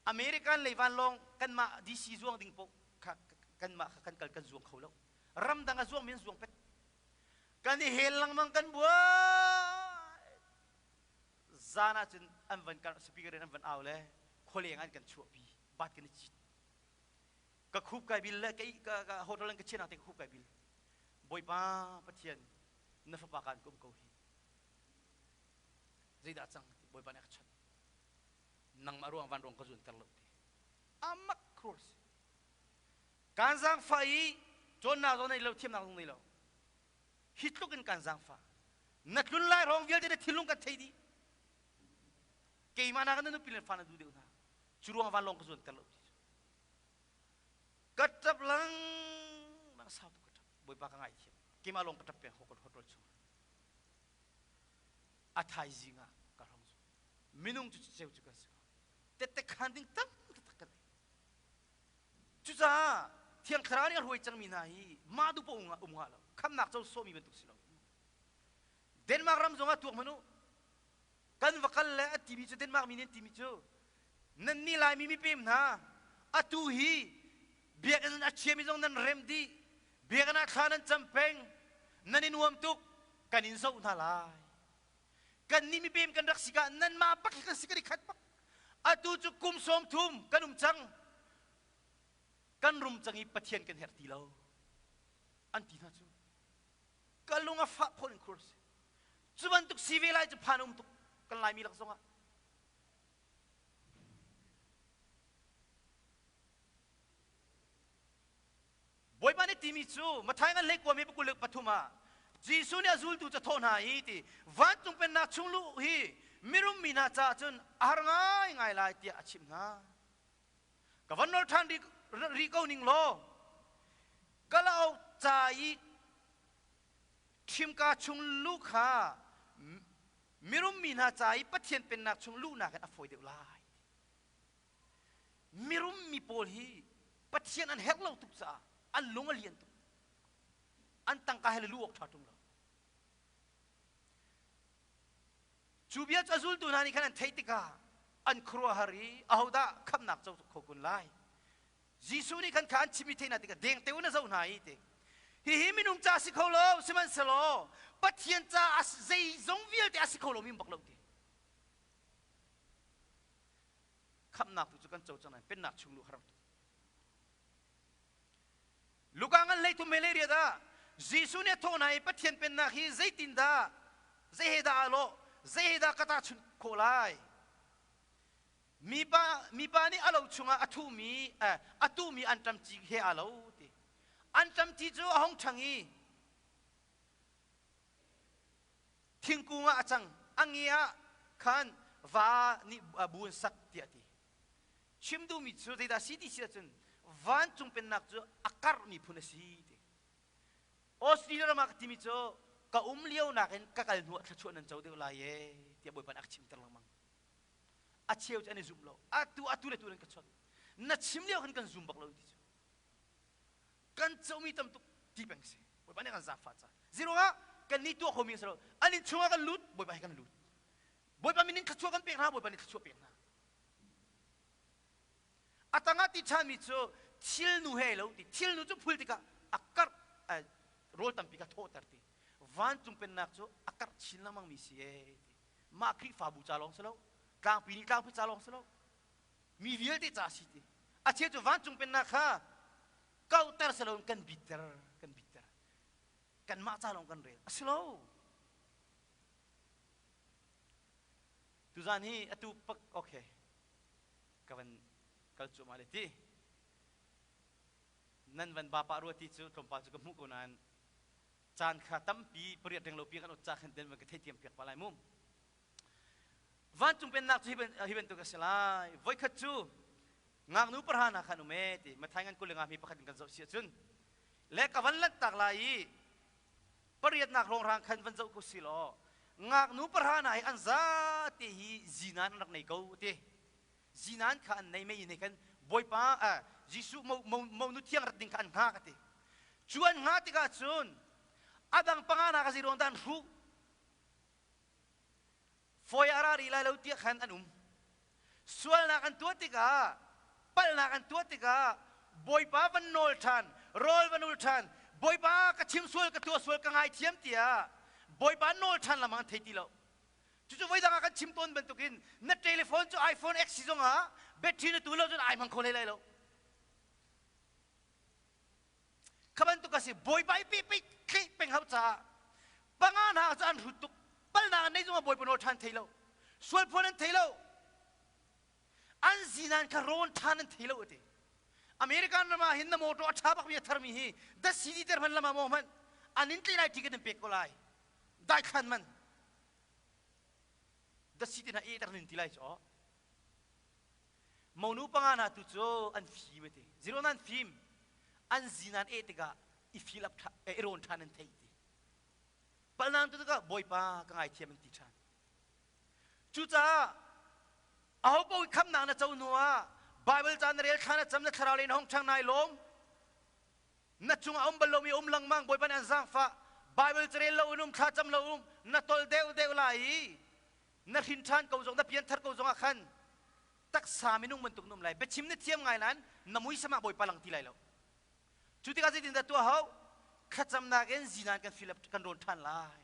American lei vanlawng kanmah DC zuang ding paoh kha kanmah kha kan kal kan zuang kho lo. Ramdang a zuang mi an zuang pet. Kan i hel lengmang kan buai. Zan ah cun an van kal speaker in an van au le khualeng an kan chuahpi bat kan i cit. Ka khup kai bil le ka, ka hotel in ka chianak te ka khup kai bil. Bawipa Pathian na fapa kan kum ko hi. Zeidah cang ti Bawipa nih a ka chawnh. Nangmah ruang van ruang ka zun ter lo ti. Amak khur si. Kan zaangfah i cawnnak zong nei lo thiamnak zong nei lo. Hi tluk in kan zaangfah. Na tlun lai hrawng vialte na thinlung kan thei dih. Keimah nakin na nupi le fa na duh deuh hna. Cu ruang van lawng ka zuan ter lo ti cu. Ka ṭap lengmang sau tuk ka ṭap. Bawipa ka ngaithiam. Keimah lawng ka ṭap peng hotel chung. A thaizing ah ka hong zu. Minung cu ceu cu kan si ko. Tette khan ding tam taktak kan nei. Cucaah Thiang Thlarau nih a hruai cangmi hna hi mah duh paoh um hnga lo. Khamnak co sawhmi bantuk si lo. Denmark ram zongah tuak hmanh u. Kan va kal le a timi cu Denmark mi nih an timi cu nannih Laimi mipem hna atu hi biakinn a chiami zong nan rem dih biakinn ah thla nan cam peng nan i nuam tuk kan in zoh hna lai kannih mipem kan rak si ka nanmah bak hi kan si kan i khat bak atu cu kum 30 kan um cang kan rum cang i Pathian kan herh ti lo an ti hna cu ka lung a fah khawh in khur si cu bantuk si ve lai cu phan um tuk kan Laimi lak zongah Bawipa nih timi cu Matthai ngan hlei kuami pakul le pathum ah Jesuh nih a zultu cu a thawh hna i ti vancung pennak chung luh hi mirum mi hna caah cun a har ngaingai lai tiah a chimh hna. Ka van nawl ṭhan rih ko ning law kalauk ca i ṭhimka chung luh kha mirum mi hna ca i Pathian pennak chung luhnak in a fawi deuh lai. Mirum mi pawl hi Pathian an herh lo tuk caah an lung a lian tuk. An tangka he le lu awk ṭha ṭung lo. Cu bia cu a zultu hna nih khan an theih tikah an khuaruahhar i ahodah khamhnak co kho kun lai? Jesuh nih khan kha an chimmi theih hna tikah dengteo in a zoh hna i ti hihi minung ca a si kho lo sihmanhsehlaw Pathian ca zeizong vialte a si kho lomi bak lo ti khamhnak tu cu kan co cang nain pennak chung luh har tuk Luka ngan 13 he 18 ah Jesuh nih a thawh hna i Pathian pennak hi zeitindah zei he dah aa lawh zei he dah ka tahchunh khawh lai mipa mipa nih a lo chungah a thuhmi a tuhmi anṭam ci he aa lo ti anṭam ci cu a hung ṭhang i thingkung ah a cang a nge ah khan va nih bu an sak tiah a ti chim duhmi cu zeidah si ti si ahcun vancung pennak cu a karhmi phun a si ti Australia ram ah ka timi cu ka um lio nakin ka kal hnu ah thluachuah nan co deuh lai e tiah Bawipa nih a ka chimter lengmang a cheu cu an i zum lo atu atu le tu nan ka chawnh na chim lio khan kan zum bak lo ti cu kan comi tam tuk ti peng si Bawipa nih kan zaangfah ca ziruangah. kan nih tuah khomi si lo. An inn chungah kan lut, Bawipa he kan lut. Bawipa min in thluachuah kan pek hna, Bawipa nih thluachuah pek hna. A tangah ti ṭhanmi cu thilnu he lo ti. Thilnu cu phul tikah a karh rawl tampi kha thawhter ti. Vancung pennak cu a karh chin lengmang mi si ee ti. Mah Khrihfabu ca lawng si lo, tlangpi nih tlangpi ca lawng si lo, mi vialte ca si ti. A cheu cu vancung pennak kha kauhter si loin kan bitter, kan bitter. Kanmah ca lawng kan rel. A si lo. Tuzan hi atu pak okay ka van kal cuahmah le ti. Nan van ba pah rua ti cu tlawmpal cu ka hmuh ko nain caan kha tampi pariat reng lo pi kan ot ca khan den van ka theithiam piak pa lai mu. Vancung pennak cu hi bantuk a si lai. Voikhat cu ngaknu pahra hna khan um e ti Mathai ngan 25 mi pakhat in kan zoh si ahcun le ka van lanh tak lai i pariatnak hrawnghrang khan van zoh ko si law ngaknu pahra hna hi an zate hi zinan an rak nei ko ti. Zinan kha an nei mei ne khan Bawipa Jesuh monu thiang rat ding kha an hngak a ti. Cu an hngah tikah cun a dang panga hna kha zeiruang dah an hruh? Fawi a ra rih lai lo tiah khan an um. Sualnak an tuah tikah, palhnak an tuah tikah Bawipa van nawl ṭhan, rawl van ul ṭhan, Bawipa ka chim sual, ka tuah sual, ka ngaithiam tiah Bawipa nawl ṭhan lamang an thei ti lo. Cucu voidang ah kan chim tawn bantukin na telephone cu iPhone X si zongah battery na tu lo cun ai hmang kho hlei lai lo. Kha bantuk a si. Bawipa i pe pe thleh peng hau caah panga hna cu an hrut tuk. Palnak an nei zongah Bawipa nawl ṭhan thei lo. Sual phuan an thei lo. An zinan kha rawn ṭhan an thei lo a ti. American ram ah hin na motor a ṭha bakmi a tharmi hi da CD ter hman lama maw hmanh an in tlei lai ticket in pek ko lai. Daithlan man. Dasi te hna e tak nin ti lai cu. Monu panga hna tu cu an fim a ti. Zero nan fim. An zinan e tikah i feel up i rawn ṭhan an theih ti. Palnang tu tikah Bawipa ka ngaithiam an ti ṭhan. Cucaah aho paoh khamnak na co hnu ah Bible ca na rel thla na cam na thlarau lei na hong ṭhang nai lawm. Na cungah um bal lomi um lengmang Bawipa nih an zaangfah. Bible carel lo in um thla cam lo um na tol deuh deuh lai i na hrin ṭhan ko zong na pianthar ko zong ah khan taksa minung bantuk na um lai. Biachim na thiam ngai nain na muisam ah Bawipa lang ti lai lo. Cu tikah zeitindah tuah hau? Thlacamnak in zinan kan fill up kan rawn ṭhan lai.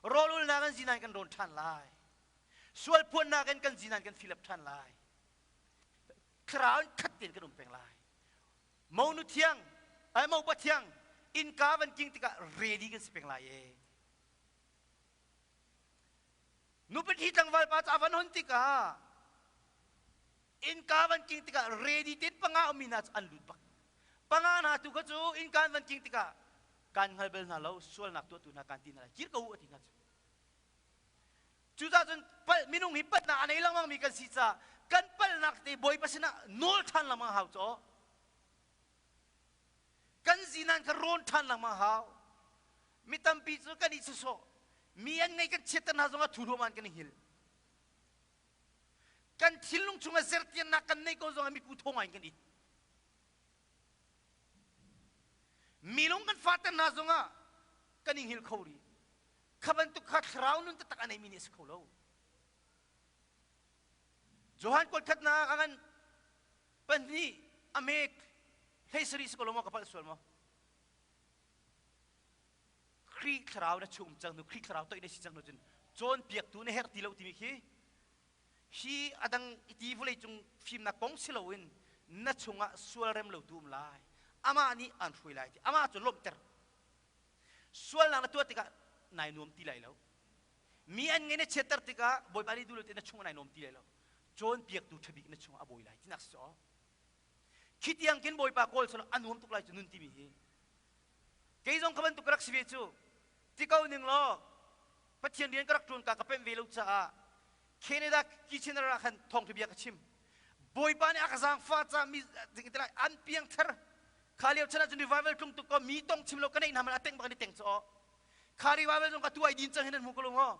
Rawlulnak in zinan kan rawn ṭhan lai. Sual phuannak in kan zinan kan fill up ṭhan lai. Thlarau in khat tein kan um peng lai. Monu thiang, ai mopa thiang, innka van king tikah ready kan si peng lai e. Nupi ṭhi tlangval pa ca van hon tikah innka van king tikah ready tein panga ummi hna cu an lut bak. Panga hna tu kha cu innka an van king tikah kan hngal bal hna lo, sualnak tuahtu hna kan ti hna lai, kir ko u a ti hna cu. Cucaah cun palh minung hi palhnak a nei lengmang mi kan si caah kan palhnak te Bawipa sinah nawl ṭhan lengmang hau caw. Kan zinan kha rawn ṭhan lengmang hau. Mi tampi cu kan i sawsawh. Mi an ngei kan chiatter hna zongah thu hluahmah in kan i hngil. Kan thinlung chungah zertiannak kan neih ko zongah mipu thaw ngai in kan it. Mi lung kan fahter hna zongah kan i hngil kho rih. Kha bantuk kha thlarau nun taktak a neimi nih a si kho lo. Johan kuatkhatnak a ngan pahnih a mek hlei sarih si ko lo maw ka palh sual maw? Khrih thlarau na chung cang nu Khrih thlarau toih na si cang nu cun cawnpiaktu na herh ti lo timi khi hi adang iti vawlei cung fimnak kong si loin na chungah sual rem lo tu um lai amah nih an hruai lai ti amah cu lawmhter Sualnak na tuah tikah nai nuam ti lai lo. Mi an ngei na chiatter tikah Bawipa nih duh lo te na chung nai nuam ti lai lo. Cawnpiaktu ṭhabik na chungah a bawi lai tinak si aw. Khi tiang khin Bawipa kawl selaw a nuam tuk lai cu nun timi hi. Kei zong kha bantuk ka rak si ve cu. Ti ko ning law Pathian rian ka rak ṭuan ka ka pemh ve lo caah Canada Kitchener ah khan thawngṭha bia ka chim. Bawipa nih a ka zaangfah caah mi an piangthar Kha lio chan ahcun revival tlung tuk ko mi tong chim lo ka neih hna man a teng bak in i teng cu aw. Kha revival zong ka tu ai din cang hi nan hmu ko lo maw?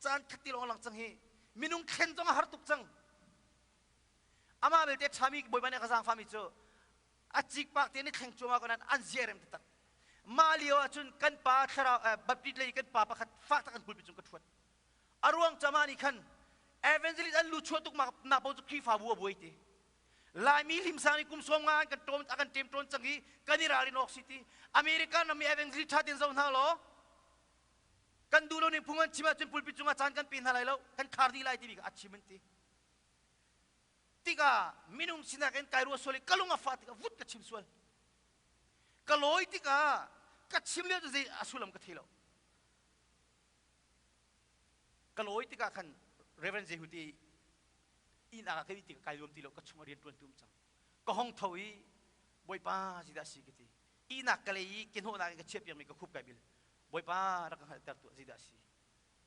Caan khat ti lawng lang cang hi. Minung thlen zong a har tuk cang. Amah belte ṭhami Bawipa nih a ka zaangfahmi cu a cikpak te ni thleng cuahmah ko nain an zia rem taktak. Mah lio ahcun kan pa thlarau Baptist lei kan pa pakhat fak tak an pulpit cung ka ṭhuat. A ruang cama nih khan evangelist an lu chuah tuk nak paoh cu Khrihfabu a buai ti. Laimi limsang nih kum sawm nga an kan ṭawm a kan ṭem ṭawn cang i kan i ralrin awk si ti. American ram i evangelist ṭha tein zoh hna law kan duh lo ning phung an chim ahcun pulpit cungah caan kan pe hna lai lo, kan khar dih lai timi kha a chim an ti. Tikah minung sinak in kai ruah sual i ka lung a fah tikah vut ka chim sual. Ka lawi tikah ka chim lio cu zei a sullam ka thei lo. Ka lawi tikah khan Reverend Jehu te inn ah ka ih tikah kai nuam ti lo ka chung a rian ṭuan tu um cang. Ka hong tho i Bawipa zeidah a si ka ti. Ihnak ka lei i ke hnawhnak in ka chiah piakmi ka khup kai bil. Bawipa rak ka hngalhter tuah zeidah a si.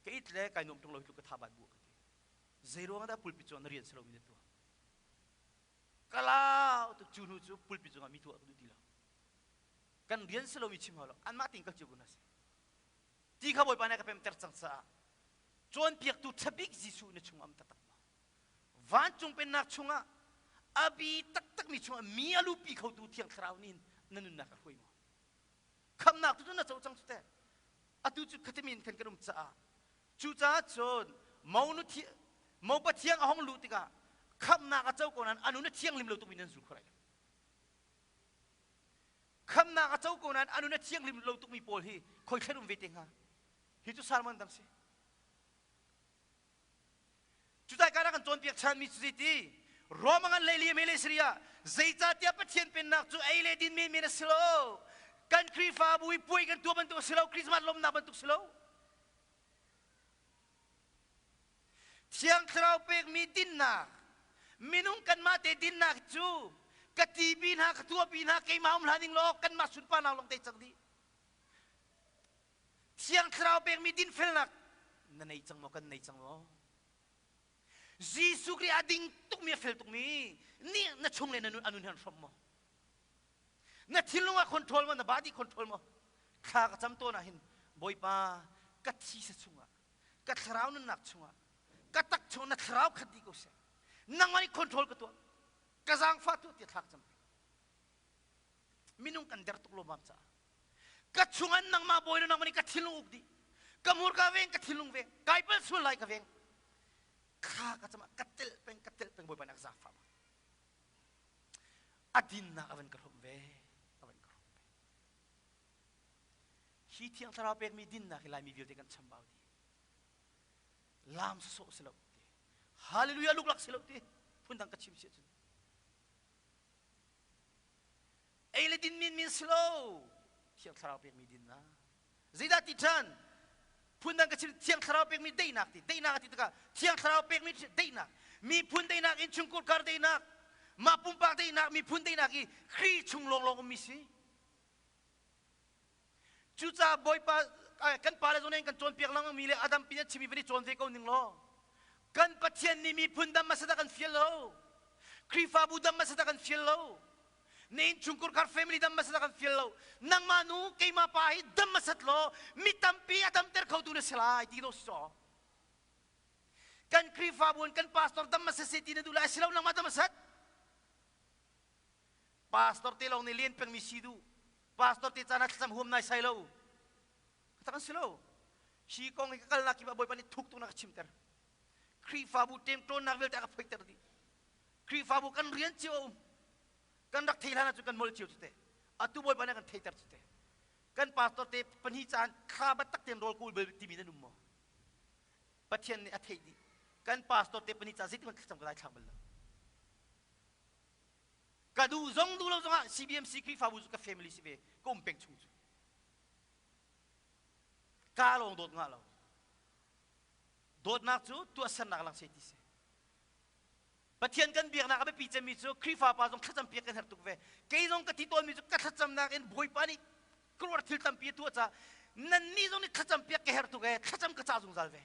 Ka it le kai nuam ṭung lo hi tluk ka tha bat bu ka ti. Zei ruang dah pulpit cungah na rian si lomi na tuah? Ka lau tuk cu hnu cu pulpit cungah mi tuah ka duh ti lo. Kan rian si lomi chim hau lo. Anmah tein kal cio ko hna seh. Ti kha Bawipa nih a ka pemter cang caah cawnpiaktu ṭhabik Jesuh na chungah um taktak maw? Vancung pennak chungah a bi taktakmi chungah mi a lupi khotu Thiang Thlarau nih na nunnak a hruai maw? Khamnak tu cu na co cang cu teh. Atu cu khatimin khan kan um caah cucaah cun monu thi mopa thiang a hong luh tikah khamnak a co ko nain a nun a thianghlim lo tukmi nan zul kho lai lo. Khamnak a co ko nain a nun a thianghlim lo tukmi pawl hi khoi thlen um ve te hnga? Hi cu sermon dang si. Cutai kana kan cawnpiak ṭhanmi cu zeiti? Rome ngan lei li mele Syria zeicahtiah Pathian pennak cu ei le din menmen a si lo. Kan Khrihfabu i puai kan tuah bantuk a si lo, Christmas lawmhnak bantuk si lo. Thiang Thlarau pekmi dinnak, minung kanmah te dinnak cu ka ti pi hna, ka tuah pi hna, keimah um hlah ning law kanmah sunparnak lawng te cang dih. Thiang Thlarau pekmi dinfelnak na nei cang maw, kan nei cang maw? Jesuh Khrih a ding tukmi a fel tukmi nih na chung le na nun a nun he an hrawm maw? Na thinlung ah control maw, na body control maw? Thla ka cam tawn ah hin Bawipa ka thisa chungah ka thlarau nunnak chungah ka tak chung na thlarau khat dih ko seh nangmah nih control ka tuah ka zaangfah tuah tiah thla ka cam minung kan der tuk lawmmam caah ka chungah nangmah bawi na nangmah nih ka thinlung uk dih ka hmurka veng ka thinlung veng kai pal sual lai ka veng thla ka cam ka telh peng ka telh peng bawipa nih a ka zaangfah bak a dinnak a van ka hrawmh ve a van ka hrawmh ve hi thiang thlarau pekmi dinnak hi laimi vialte kan chambau dih laam sawsawh si lo ti hallelujah luklak si lo ti phundang ka chim si ahcun Ei le din min min si lo. Thiang Thlarau pekmi dinnak. Zeidah ti ṭhan? Phundang ka chim Thiang Thlarau pekmi daihnak ti. Daihnak a ti tikah Thiang Thlarau pekmi daihnak. Miphun daihnak, innchungkhar kar daihnak, mah pumpak daihnak, miphun daihnak i Khrih chung lawnglawng ummi si. Cucaah Bawipa kan pale zong nih kan cawnpiak lengmangmi le Adam pin an chimmi van i cawn ve ko ning law kan Pathian nih miphun dam hmasa dah kan fial lo Khrihfabu dam hmasa dah kan fial lo na innchungkhar kar family dam hmasa dah kan fial lo nangmah nu keimah pa hi dam hmasat law mi tampi a damter khotu na si lai ti no si caw kan Khrihfabu in kan pastor dam hmasa se ti na duh lai si lo nangmah dam hmasat Pastor te lawng nih len pengmi si duh. Pastor te caan ah thlacam huam nai sai lo. Ka tak an si lo. Hi kong hi ka kalnak kip ah Bawipa nih thuk tuk na ka chimter. Khrihfabu ṭemṭawnnak vialte a ka phoihter dih. Khrihfabu kan rian cio a um. Kan rak thei hlan ahcun kan molh cio cu te. Atu Bawipa nih a kan theiter cu te. Kan pastor te pahnih caan thla bat tak tein rawl kawl bal timi nan um maw? Pathian nih a theih dih. Kan pastor te pahnih caan zeitin hmanh thlacam ka lai thlak bal lo. Ka duh zong duh lo zongah CBMC Khrihfabu cu ka family si ve ka um peng chung cu. Ka lawng dawt ngah lo. Dawtnak cu tuahsernak lang se ti si. Pathian kan biaknak a biapi cemmi cu Khrihfa pa zong thlacam piak kan herh tuk ve. Kei zong ka ti tawnmi cu ka thlacamnak in Bawipa nih kruar thil tampi a tuah caah nannih zong nih thlacam piak ka herh tuk ee thlacam ka cah zungzal ve.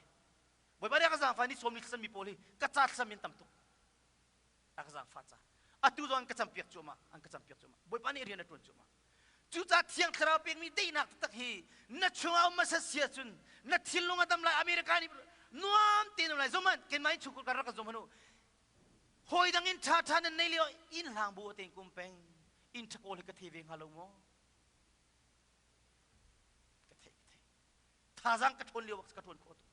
Bawipa nih a ka zaangfah ni sawm ni thlacammi pawl hi ka ca thlacam in tam tuk. A ka zaangfah ca atu zong an ka campiak cuahmah an ka campiak cuahmah Bawipa nih rian a ṭuan cuahmah cucaah Thiang Thlarau pekmi daihnak taktak hi na chungah um hmasa si ahcun na thinlung a dam lai America nih nuam tein um lai zohhmanh keimah in chungkhur kan rak kan zohhmanh u hawi dang in ṭha ṭha nan nei lio inn hlang bu tein kum peng inn ṭha kawl hi ka thei ve hnga lo maw? Thazaang ka ṭhawn lio bak ka ṭuan khawh tuk.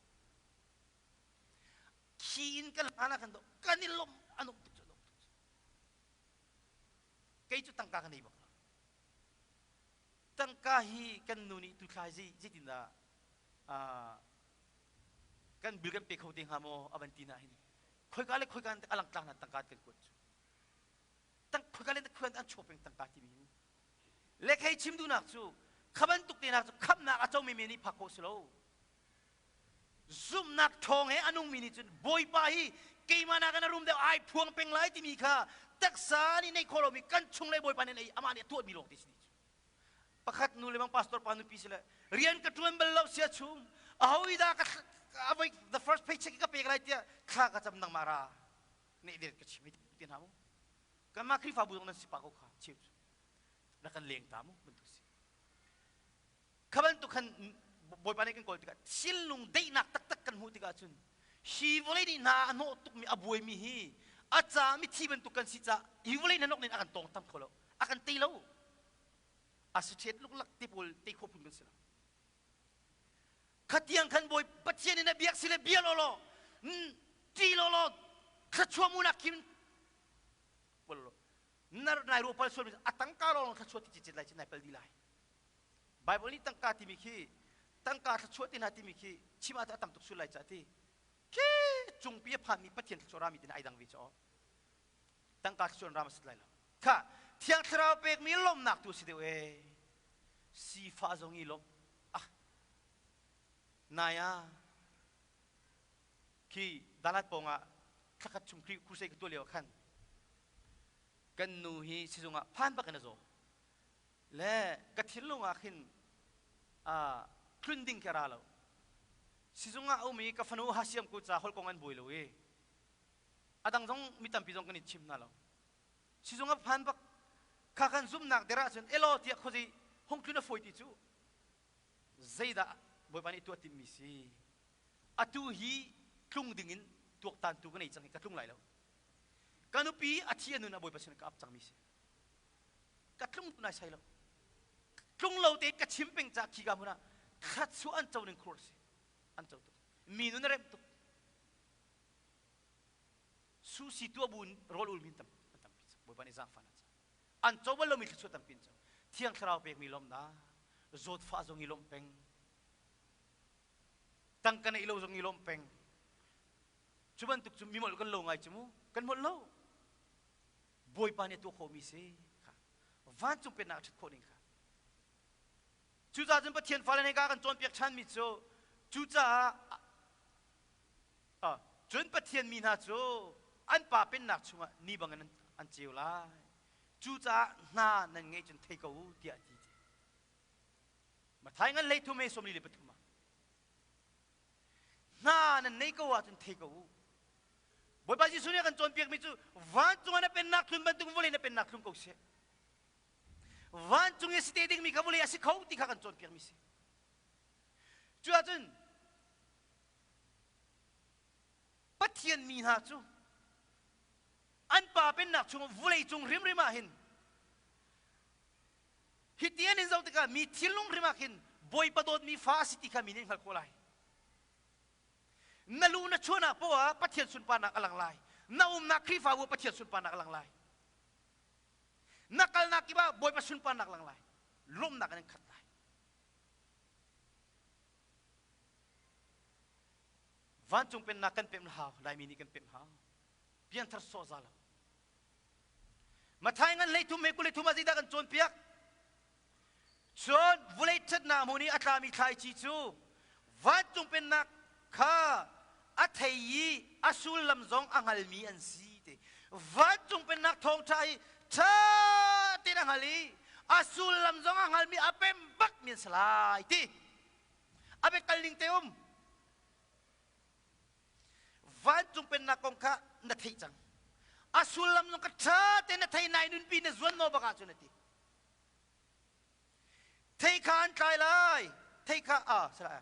Khi in kan hlan ah khan kan i lawmh a nuam tuk cu a nuam tuk cu. Kei cu tangka ka nei bak lo. Tangka hi kan nu nih tu thlai zei zeitindah kan bil kan pe kho te hnga maw a van ti na hin khoika le khoika a langtlang na tangka kan kuat cu. Tang khoika le khoika an chuak peng tangka timi hi. Le khei chim duhnak cu kha bantuk te nak cu khamnak a comi mi nih phak khawh si lo. Zumhnak ṭhawng he a nungmi nih cun Bawipa hi keimah nakin a rum deuh ai phuang peng lai timi kha taksa nih neih khawh lomi kan chung le Bawipa nih amah nih a tuahmi lawng te si cu. Pakhat nu le bang pastor pa nupi si le rian ka ṭuan bal lo sia chum aho i dah ka avoi the first paycheck ka pek lai tiah thla ka cam nangmah ra ne dir ka chim ti hna mu kanmah Khrihfabu zong nan si pa ko kha cheu cu na kan leng ta mu bantuk si. Kha bantuk khan Bawipa nih kan kawl tikah thinlung daihnak taktak kan hmuh tikah cun hi vawlei nih hna a hnawh tukmi a buaimi hi a ca mithi bantuk kan si caah hi vawlei hna nih a kan tawng tam kho lo a kan tei lo a si ṭhet luklak te pawl tei khawh phun kan si lo khatiang khan bawi Pathian in a biak si le bia law law ṭi law law thluachuah munak khim law nai ro pal sual a tangka lawng thluachuah ti cit lai cit nai pal di lai Baibal nih tangka timi khi tangka thluachuah ti hna timi khi chim ah a tam tuk sul lai ca ti khi cungpi a phanmi Pathian thluachuah rami ti ai dang ve caw tangka thluachuah ram a sit lai lo kha thiang thlarau pekmi lawmnak tu si deuh e sifa zong i lawm ah nai ah khi dalat pawng ah thlakhat chung crusade ka tuah lio khan kan nu hi sizung ah phan bak in a zaw Le ka thinlung ah khin tlun ding khi ra lo. Sizung ah a um i ka fanu hasiam ku ca holh kong an buai lo i a dang zong mi tampi zong kan i chim hna lo. Sizung ah phan bak kha kan zumhnak der ahcun elaw tiah khuazei hung tlun a fawi ti cu zeidah Bawipa nih tuah timmi si atu hi tlung ding in tuaktan tu ka nei cang hi ka tlung lai lo ka nupi a thi a nun a Bawipa sin ka ap cangmi si Ka tlung nai sai lo. Tlung lo te ka chim peng ca khi ka hmun ah thluachuah an co ning khur si. An co tuk. Mi nun a remh tuk. Susi tua bu rawl ul min tam an tampi cang. Bawipa nih zaangfah na ca. An co bal lomi thluachuah tampi an co. Thiang Thlarau pekmi lawmhnak, zawtfah zong i lawmh peng. Tangka neih lo zong i lawmh peng. Cu bantuk cu mi molh kan lo ngai cu mu. Kan molh lo. Bawipa nih a tuah khawhmi si kha vancung pennak a ṭhat khawh ning kha cucaah cun Pathian fale nih ka kan cawnpiak ṭhanmi cu cucaah cun Pathian mi hna cu an pa pennak chungah ni bangin an ceu lai cucaah hna nan ngeih cun thei ko u tiah a ti Mathai ngan 13 he 43 ah Hna nan nei ko ahcun thei ko u. Bawipa Jesuh nih a kan cawnpiakmi cu vancung ah na pennak tlun bantuk vawlei na pennak tlung ko seh. Vancung i si te dingmi kha vawlei a si kho ti kha kan cawnpiakmi si. Cu ahcun Pathian mi hna cu an pa pennak chung vawlei cung hrimhrim ah hin Hiti an in zoh tikah mi thinlung hrim ah khin Bawipa dawtmi fa a si ti kha mi nih hngalh khawh lai. Na lu na chuahnak poah ah Pathian sunparnak a lang lai. Na umnak Khrihfabu ah Pathian sunparnak a lang lai. Na kalnak kip ah Bawipa sunparnak lang lai. Lawmhnak in an khat lai. Vancung pennak kan pemh hau, Laimi nih kan pemh hau. Pianthar sawh za lo. Mathai ngan 13 he 23 ah zeidah kan cawnpiak? Cun vulei ṭhatnak hmun i a tlami thlaici cu vancung pennak kha a thei i a sullam zong a hngalmi an si ti. Vancung pennak thawngṭha hi ṭha tein a hngal i a sullam zong a hngalmi a pem bakmi an si lai ti. A biakal ning te um. Vancung pennak kong kha na theih cang. A sullam zong ka ṭha tein na thei nai nunpi na zuan naw bak ahcun a ti. Thei kha an tlai lai. Thei kha ah sala.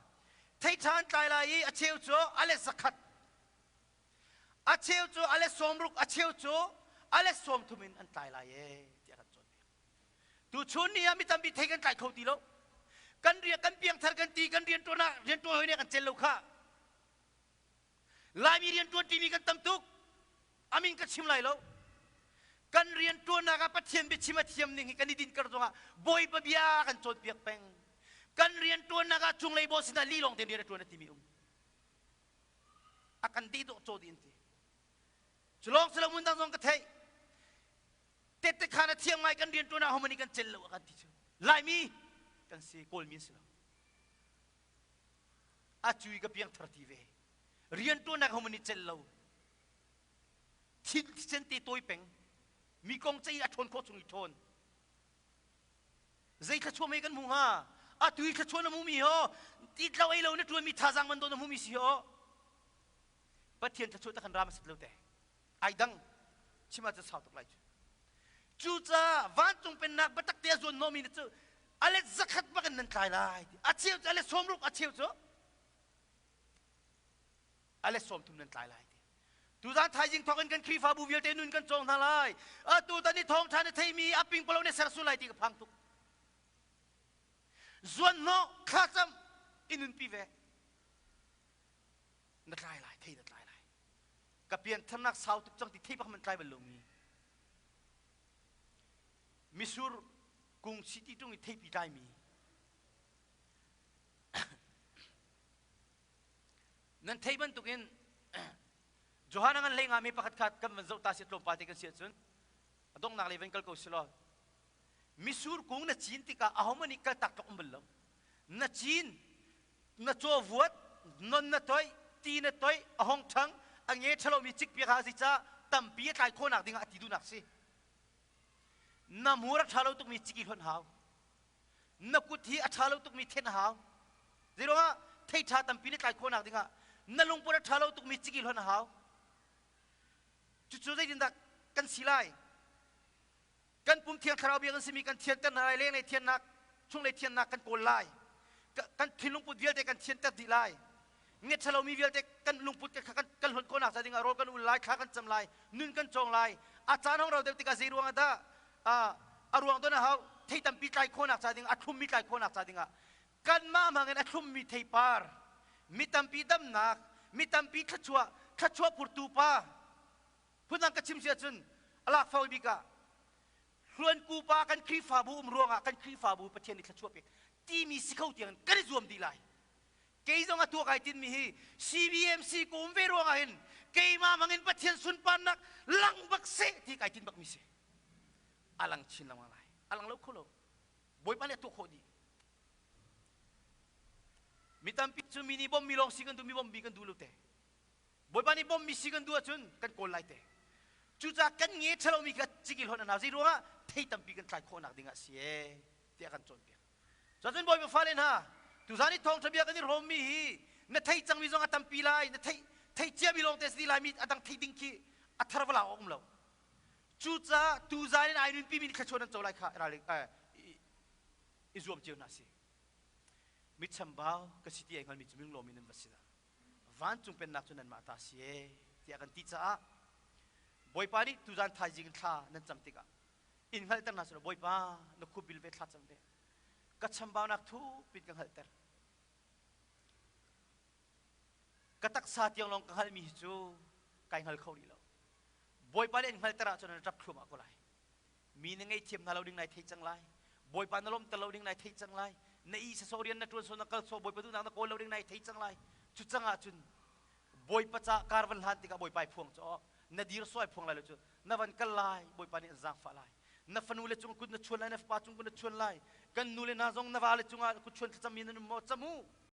Thei ṭha an tlai lai i a cheu cu a let 100. A cheu cu a let 60, a cheu cu a let 30 in an tlai lai e tiah kan cawnpiak. Tuchun ni ah mi tampi thei kan tlai kho ti lo. Kan rian kan piangthar kan ti kan rian ṭuan ah rian ṭuan hoi nih kan cel lo kha. Laimi rian ṭuan ṭimi kan tam tuk. Amin ka chim lai lo. Kan rian ṭuannak ah Pathian biachim a thiam ning hi kan i din kar zongah Bawipa bia kan cawnpiak peng. Kan rian ṭuannak ah cunglei baw sinah li lawng tein rian a ṭuan a timi um. A kan deh dawh caw dih an ti. Cu lawng si lo mun dang zong ka theih. Tette khan a thiam ngai kan rian ṭuan ah homani kan cel lo a kan ti cu. Laimi kan si Kawlmi an si lo. A cui ka piangthar ti ve. Rian ṭuannak homani cel lo. Thil te tawi peng. Mi kong cei a ṭhawn khawh chung i ṭhawn. Zei thluachuah mei kan hmu hnga? Atu i thluachuah na hmumi ho, titlo ei lo na ṭuanmi thazaang man dawn na hmumi si ho. Pathian thluachuah ta kan ram a sat lo te. Ai dang chim ah cu sau tuk lai cu. Cucaah vancung pennak biatak te a zuan hnawhmi cu a let zakhat bak in nan tlai lai. A cheu cu a let 60, a cheu cu a let 30 nan tlai lai. Tuzan thaizing thawk in kan Khrihfabu vialte nun kan cawng hna lai. Atu tan i thawngṭha na theimi a pingpalo na ser sul lai ti ka phang tuk. Zuan hnawh thlacam i nunpi ve. Na tlai lai, thei na tlai lai. Ka piantharnak sau tuk cang ti thei bak man tlai bal lomi. Misur kung si ti ṭung i theipi tlaimi. Nan theih bantukin Johan a ngan hlei ngami pakhat kha kan van zoh ta si tlawmpal te kan si ahcun a donghnak lei van kal ko si law misur kung na cin tikah ahohmanh nih kaltak tlok um bal lo. Na cin, na caw vuat, non na toih, ti na toih, a hong ṭhang, a nge ṭhalomi cikpiak ah a si caah tampi a tlai khawhnak dingah a ti duhnak si. Na hmur a ṭha lo tukmi ciki hlonh hau. Na kut hi a ṭha lo tukmi thenh a hau. Zeiruangah thei ṭha tampi na tlai khawhnak dingah na lungput a ṭha lo tukmi ciki hlonh a hau. Cucu zeitindah kan si lai? Kan pum thiang thlarau bia kan simi kan thianter hna lai, lenglei thiannak, chunglei thiannak kan kawl lai. Kan thinlungput vialte kan thianter dih lai. Nget ṭhalomi vialte kan lungput kan kan kan hlonh khawhnak ca dingah rawl kan ul lai, thla kan cam lai, nun kan cawng lai. A caan hong rau deuh tikah zei ruangah dah a ruang don a hau thei tampi tlai khawhnak ca dingah a thlummi tlai khawhnak ca dingah kanmah hmangin a thlummi theipar mi tampi damnak mi tampi thluachuah thluachuah phurtu pa phundang ka chim si ahcun a lak fawi bik ah hluanku pa kan Khrihfabu um ruangah kan Khrihfabu Pathian nih thluachuah pek timi si kho tiang kan i zuam dih lai kei zong a tuak ai tinmi hi CBMC ka um ve ruangah hin keimah hmangin Pathian sunparnak lang bak seh ti kai tin bakmi si a lang chin lengmang lai a lang lo kho lo Bawipa nih a tuah khawh dih mi tampi cu mi nih bawmmi lawng si kan duh mi bawmmi kan duh lo te Bawipa nih bawmmi si kan duh ahcun kan kawl lai te cucaah kan nge ṭhalomi kha cikil hon an hau zei ruangah thei tampi kan tlai khawhnak dingah si ee tiah kan cawnpiak Cun Bawipa fale hna, tuzan i thawngṭha bia kan i hrawmmi hi na thei cangmi zong a tampi lai, na theih thei ciami lawng te si lai mi a dang thei ding khi a thar vala a um lo. Cucaah tuzan in ai nunpimi nih thluachuah nan co lai kha ralring i zuam cio hna si. Mi chambau ka si ti ai hngalmi cu minglawmi nan va si dah. Vancung pennak cu nanmah ta si ee tiah kan ti caah Bawipa nih tuzan thaizing thla nan cam tikah in hngalhter hna selaw Bawipa na khupbil ve thlacam ve ka chambaunak thupin ka hngalhter ka taksa tiang lawng ka hngalhmi hi cu kai hngal kho rih lo Bawipa nih an hngalhter ahcun an ṭap thluahmah ko lai mi na ngei hna lo ding nai thei cang lai Bawipa na lawmter lo ding nai thei cang lai na i sasawh rian na ṭuan so na kal so Bawipa duhnak na kawl lo ding nai thei cang lai cu cang ahcun Bawipa ca kar van hlan tikah Bawipa i phuang cu na dir suai phuang lai lo cu na van kal lai Bawipa nih an zaangfah lai na fanu le cung kut na chuan lai na fapa cung kut na chuan lai kan nu le hna zong na va le cungah kut chuan thlacam mi nan um maw cam u.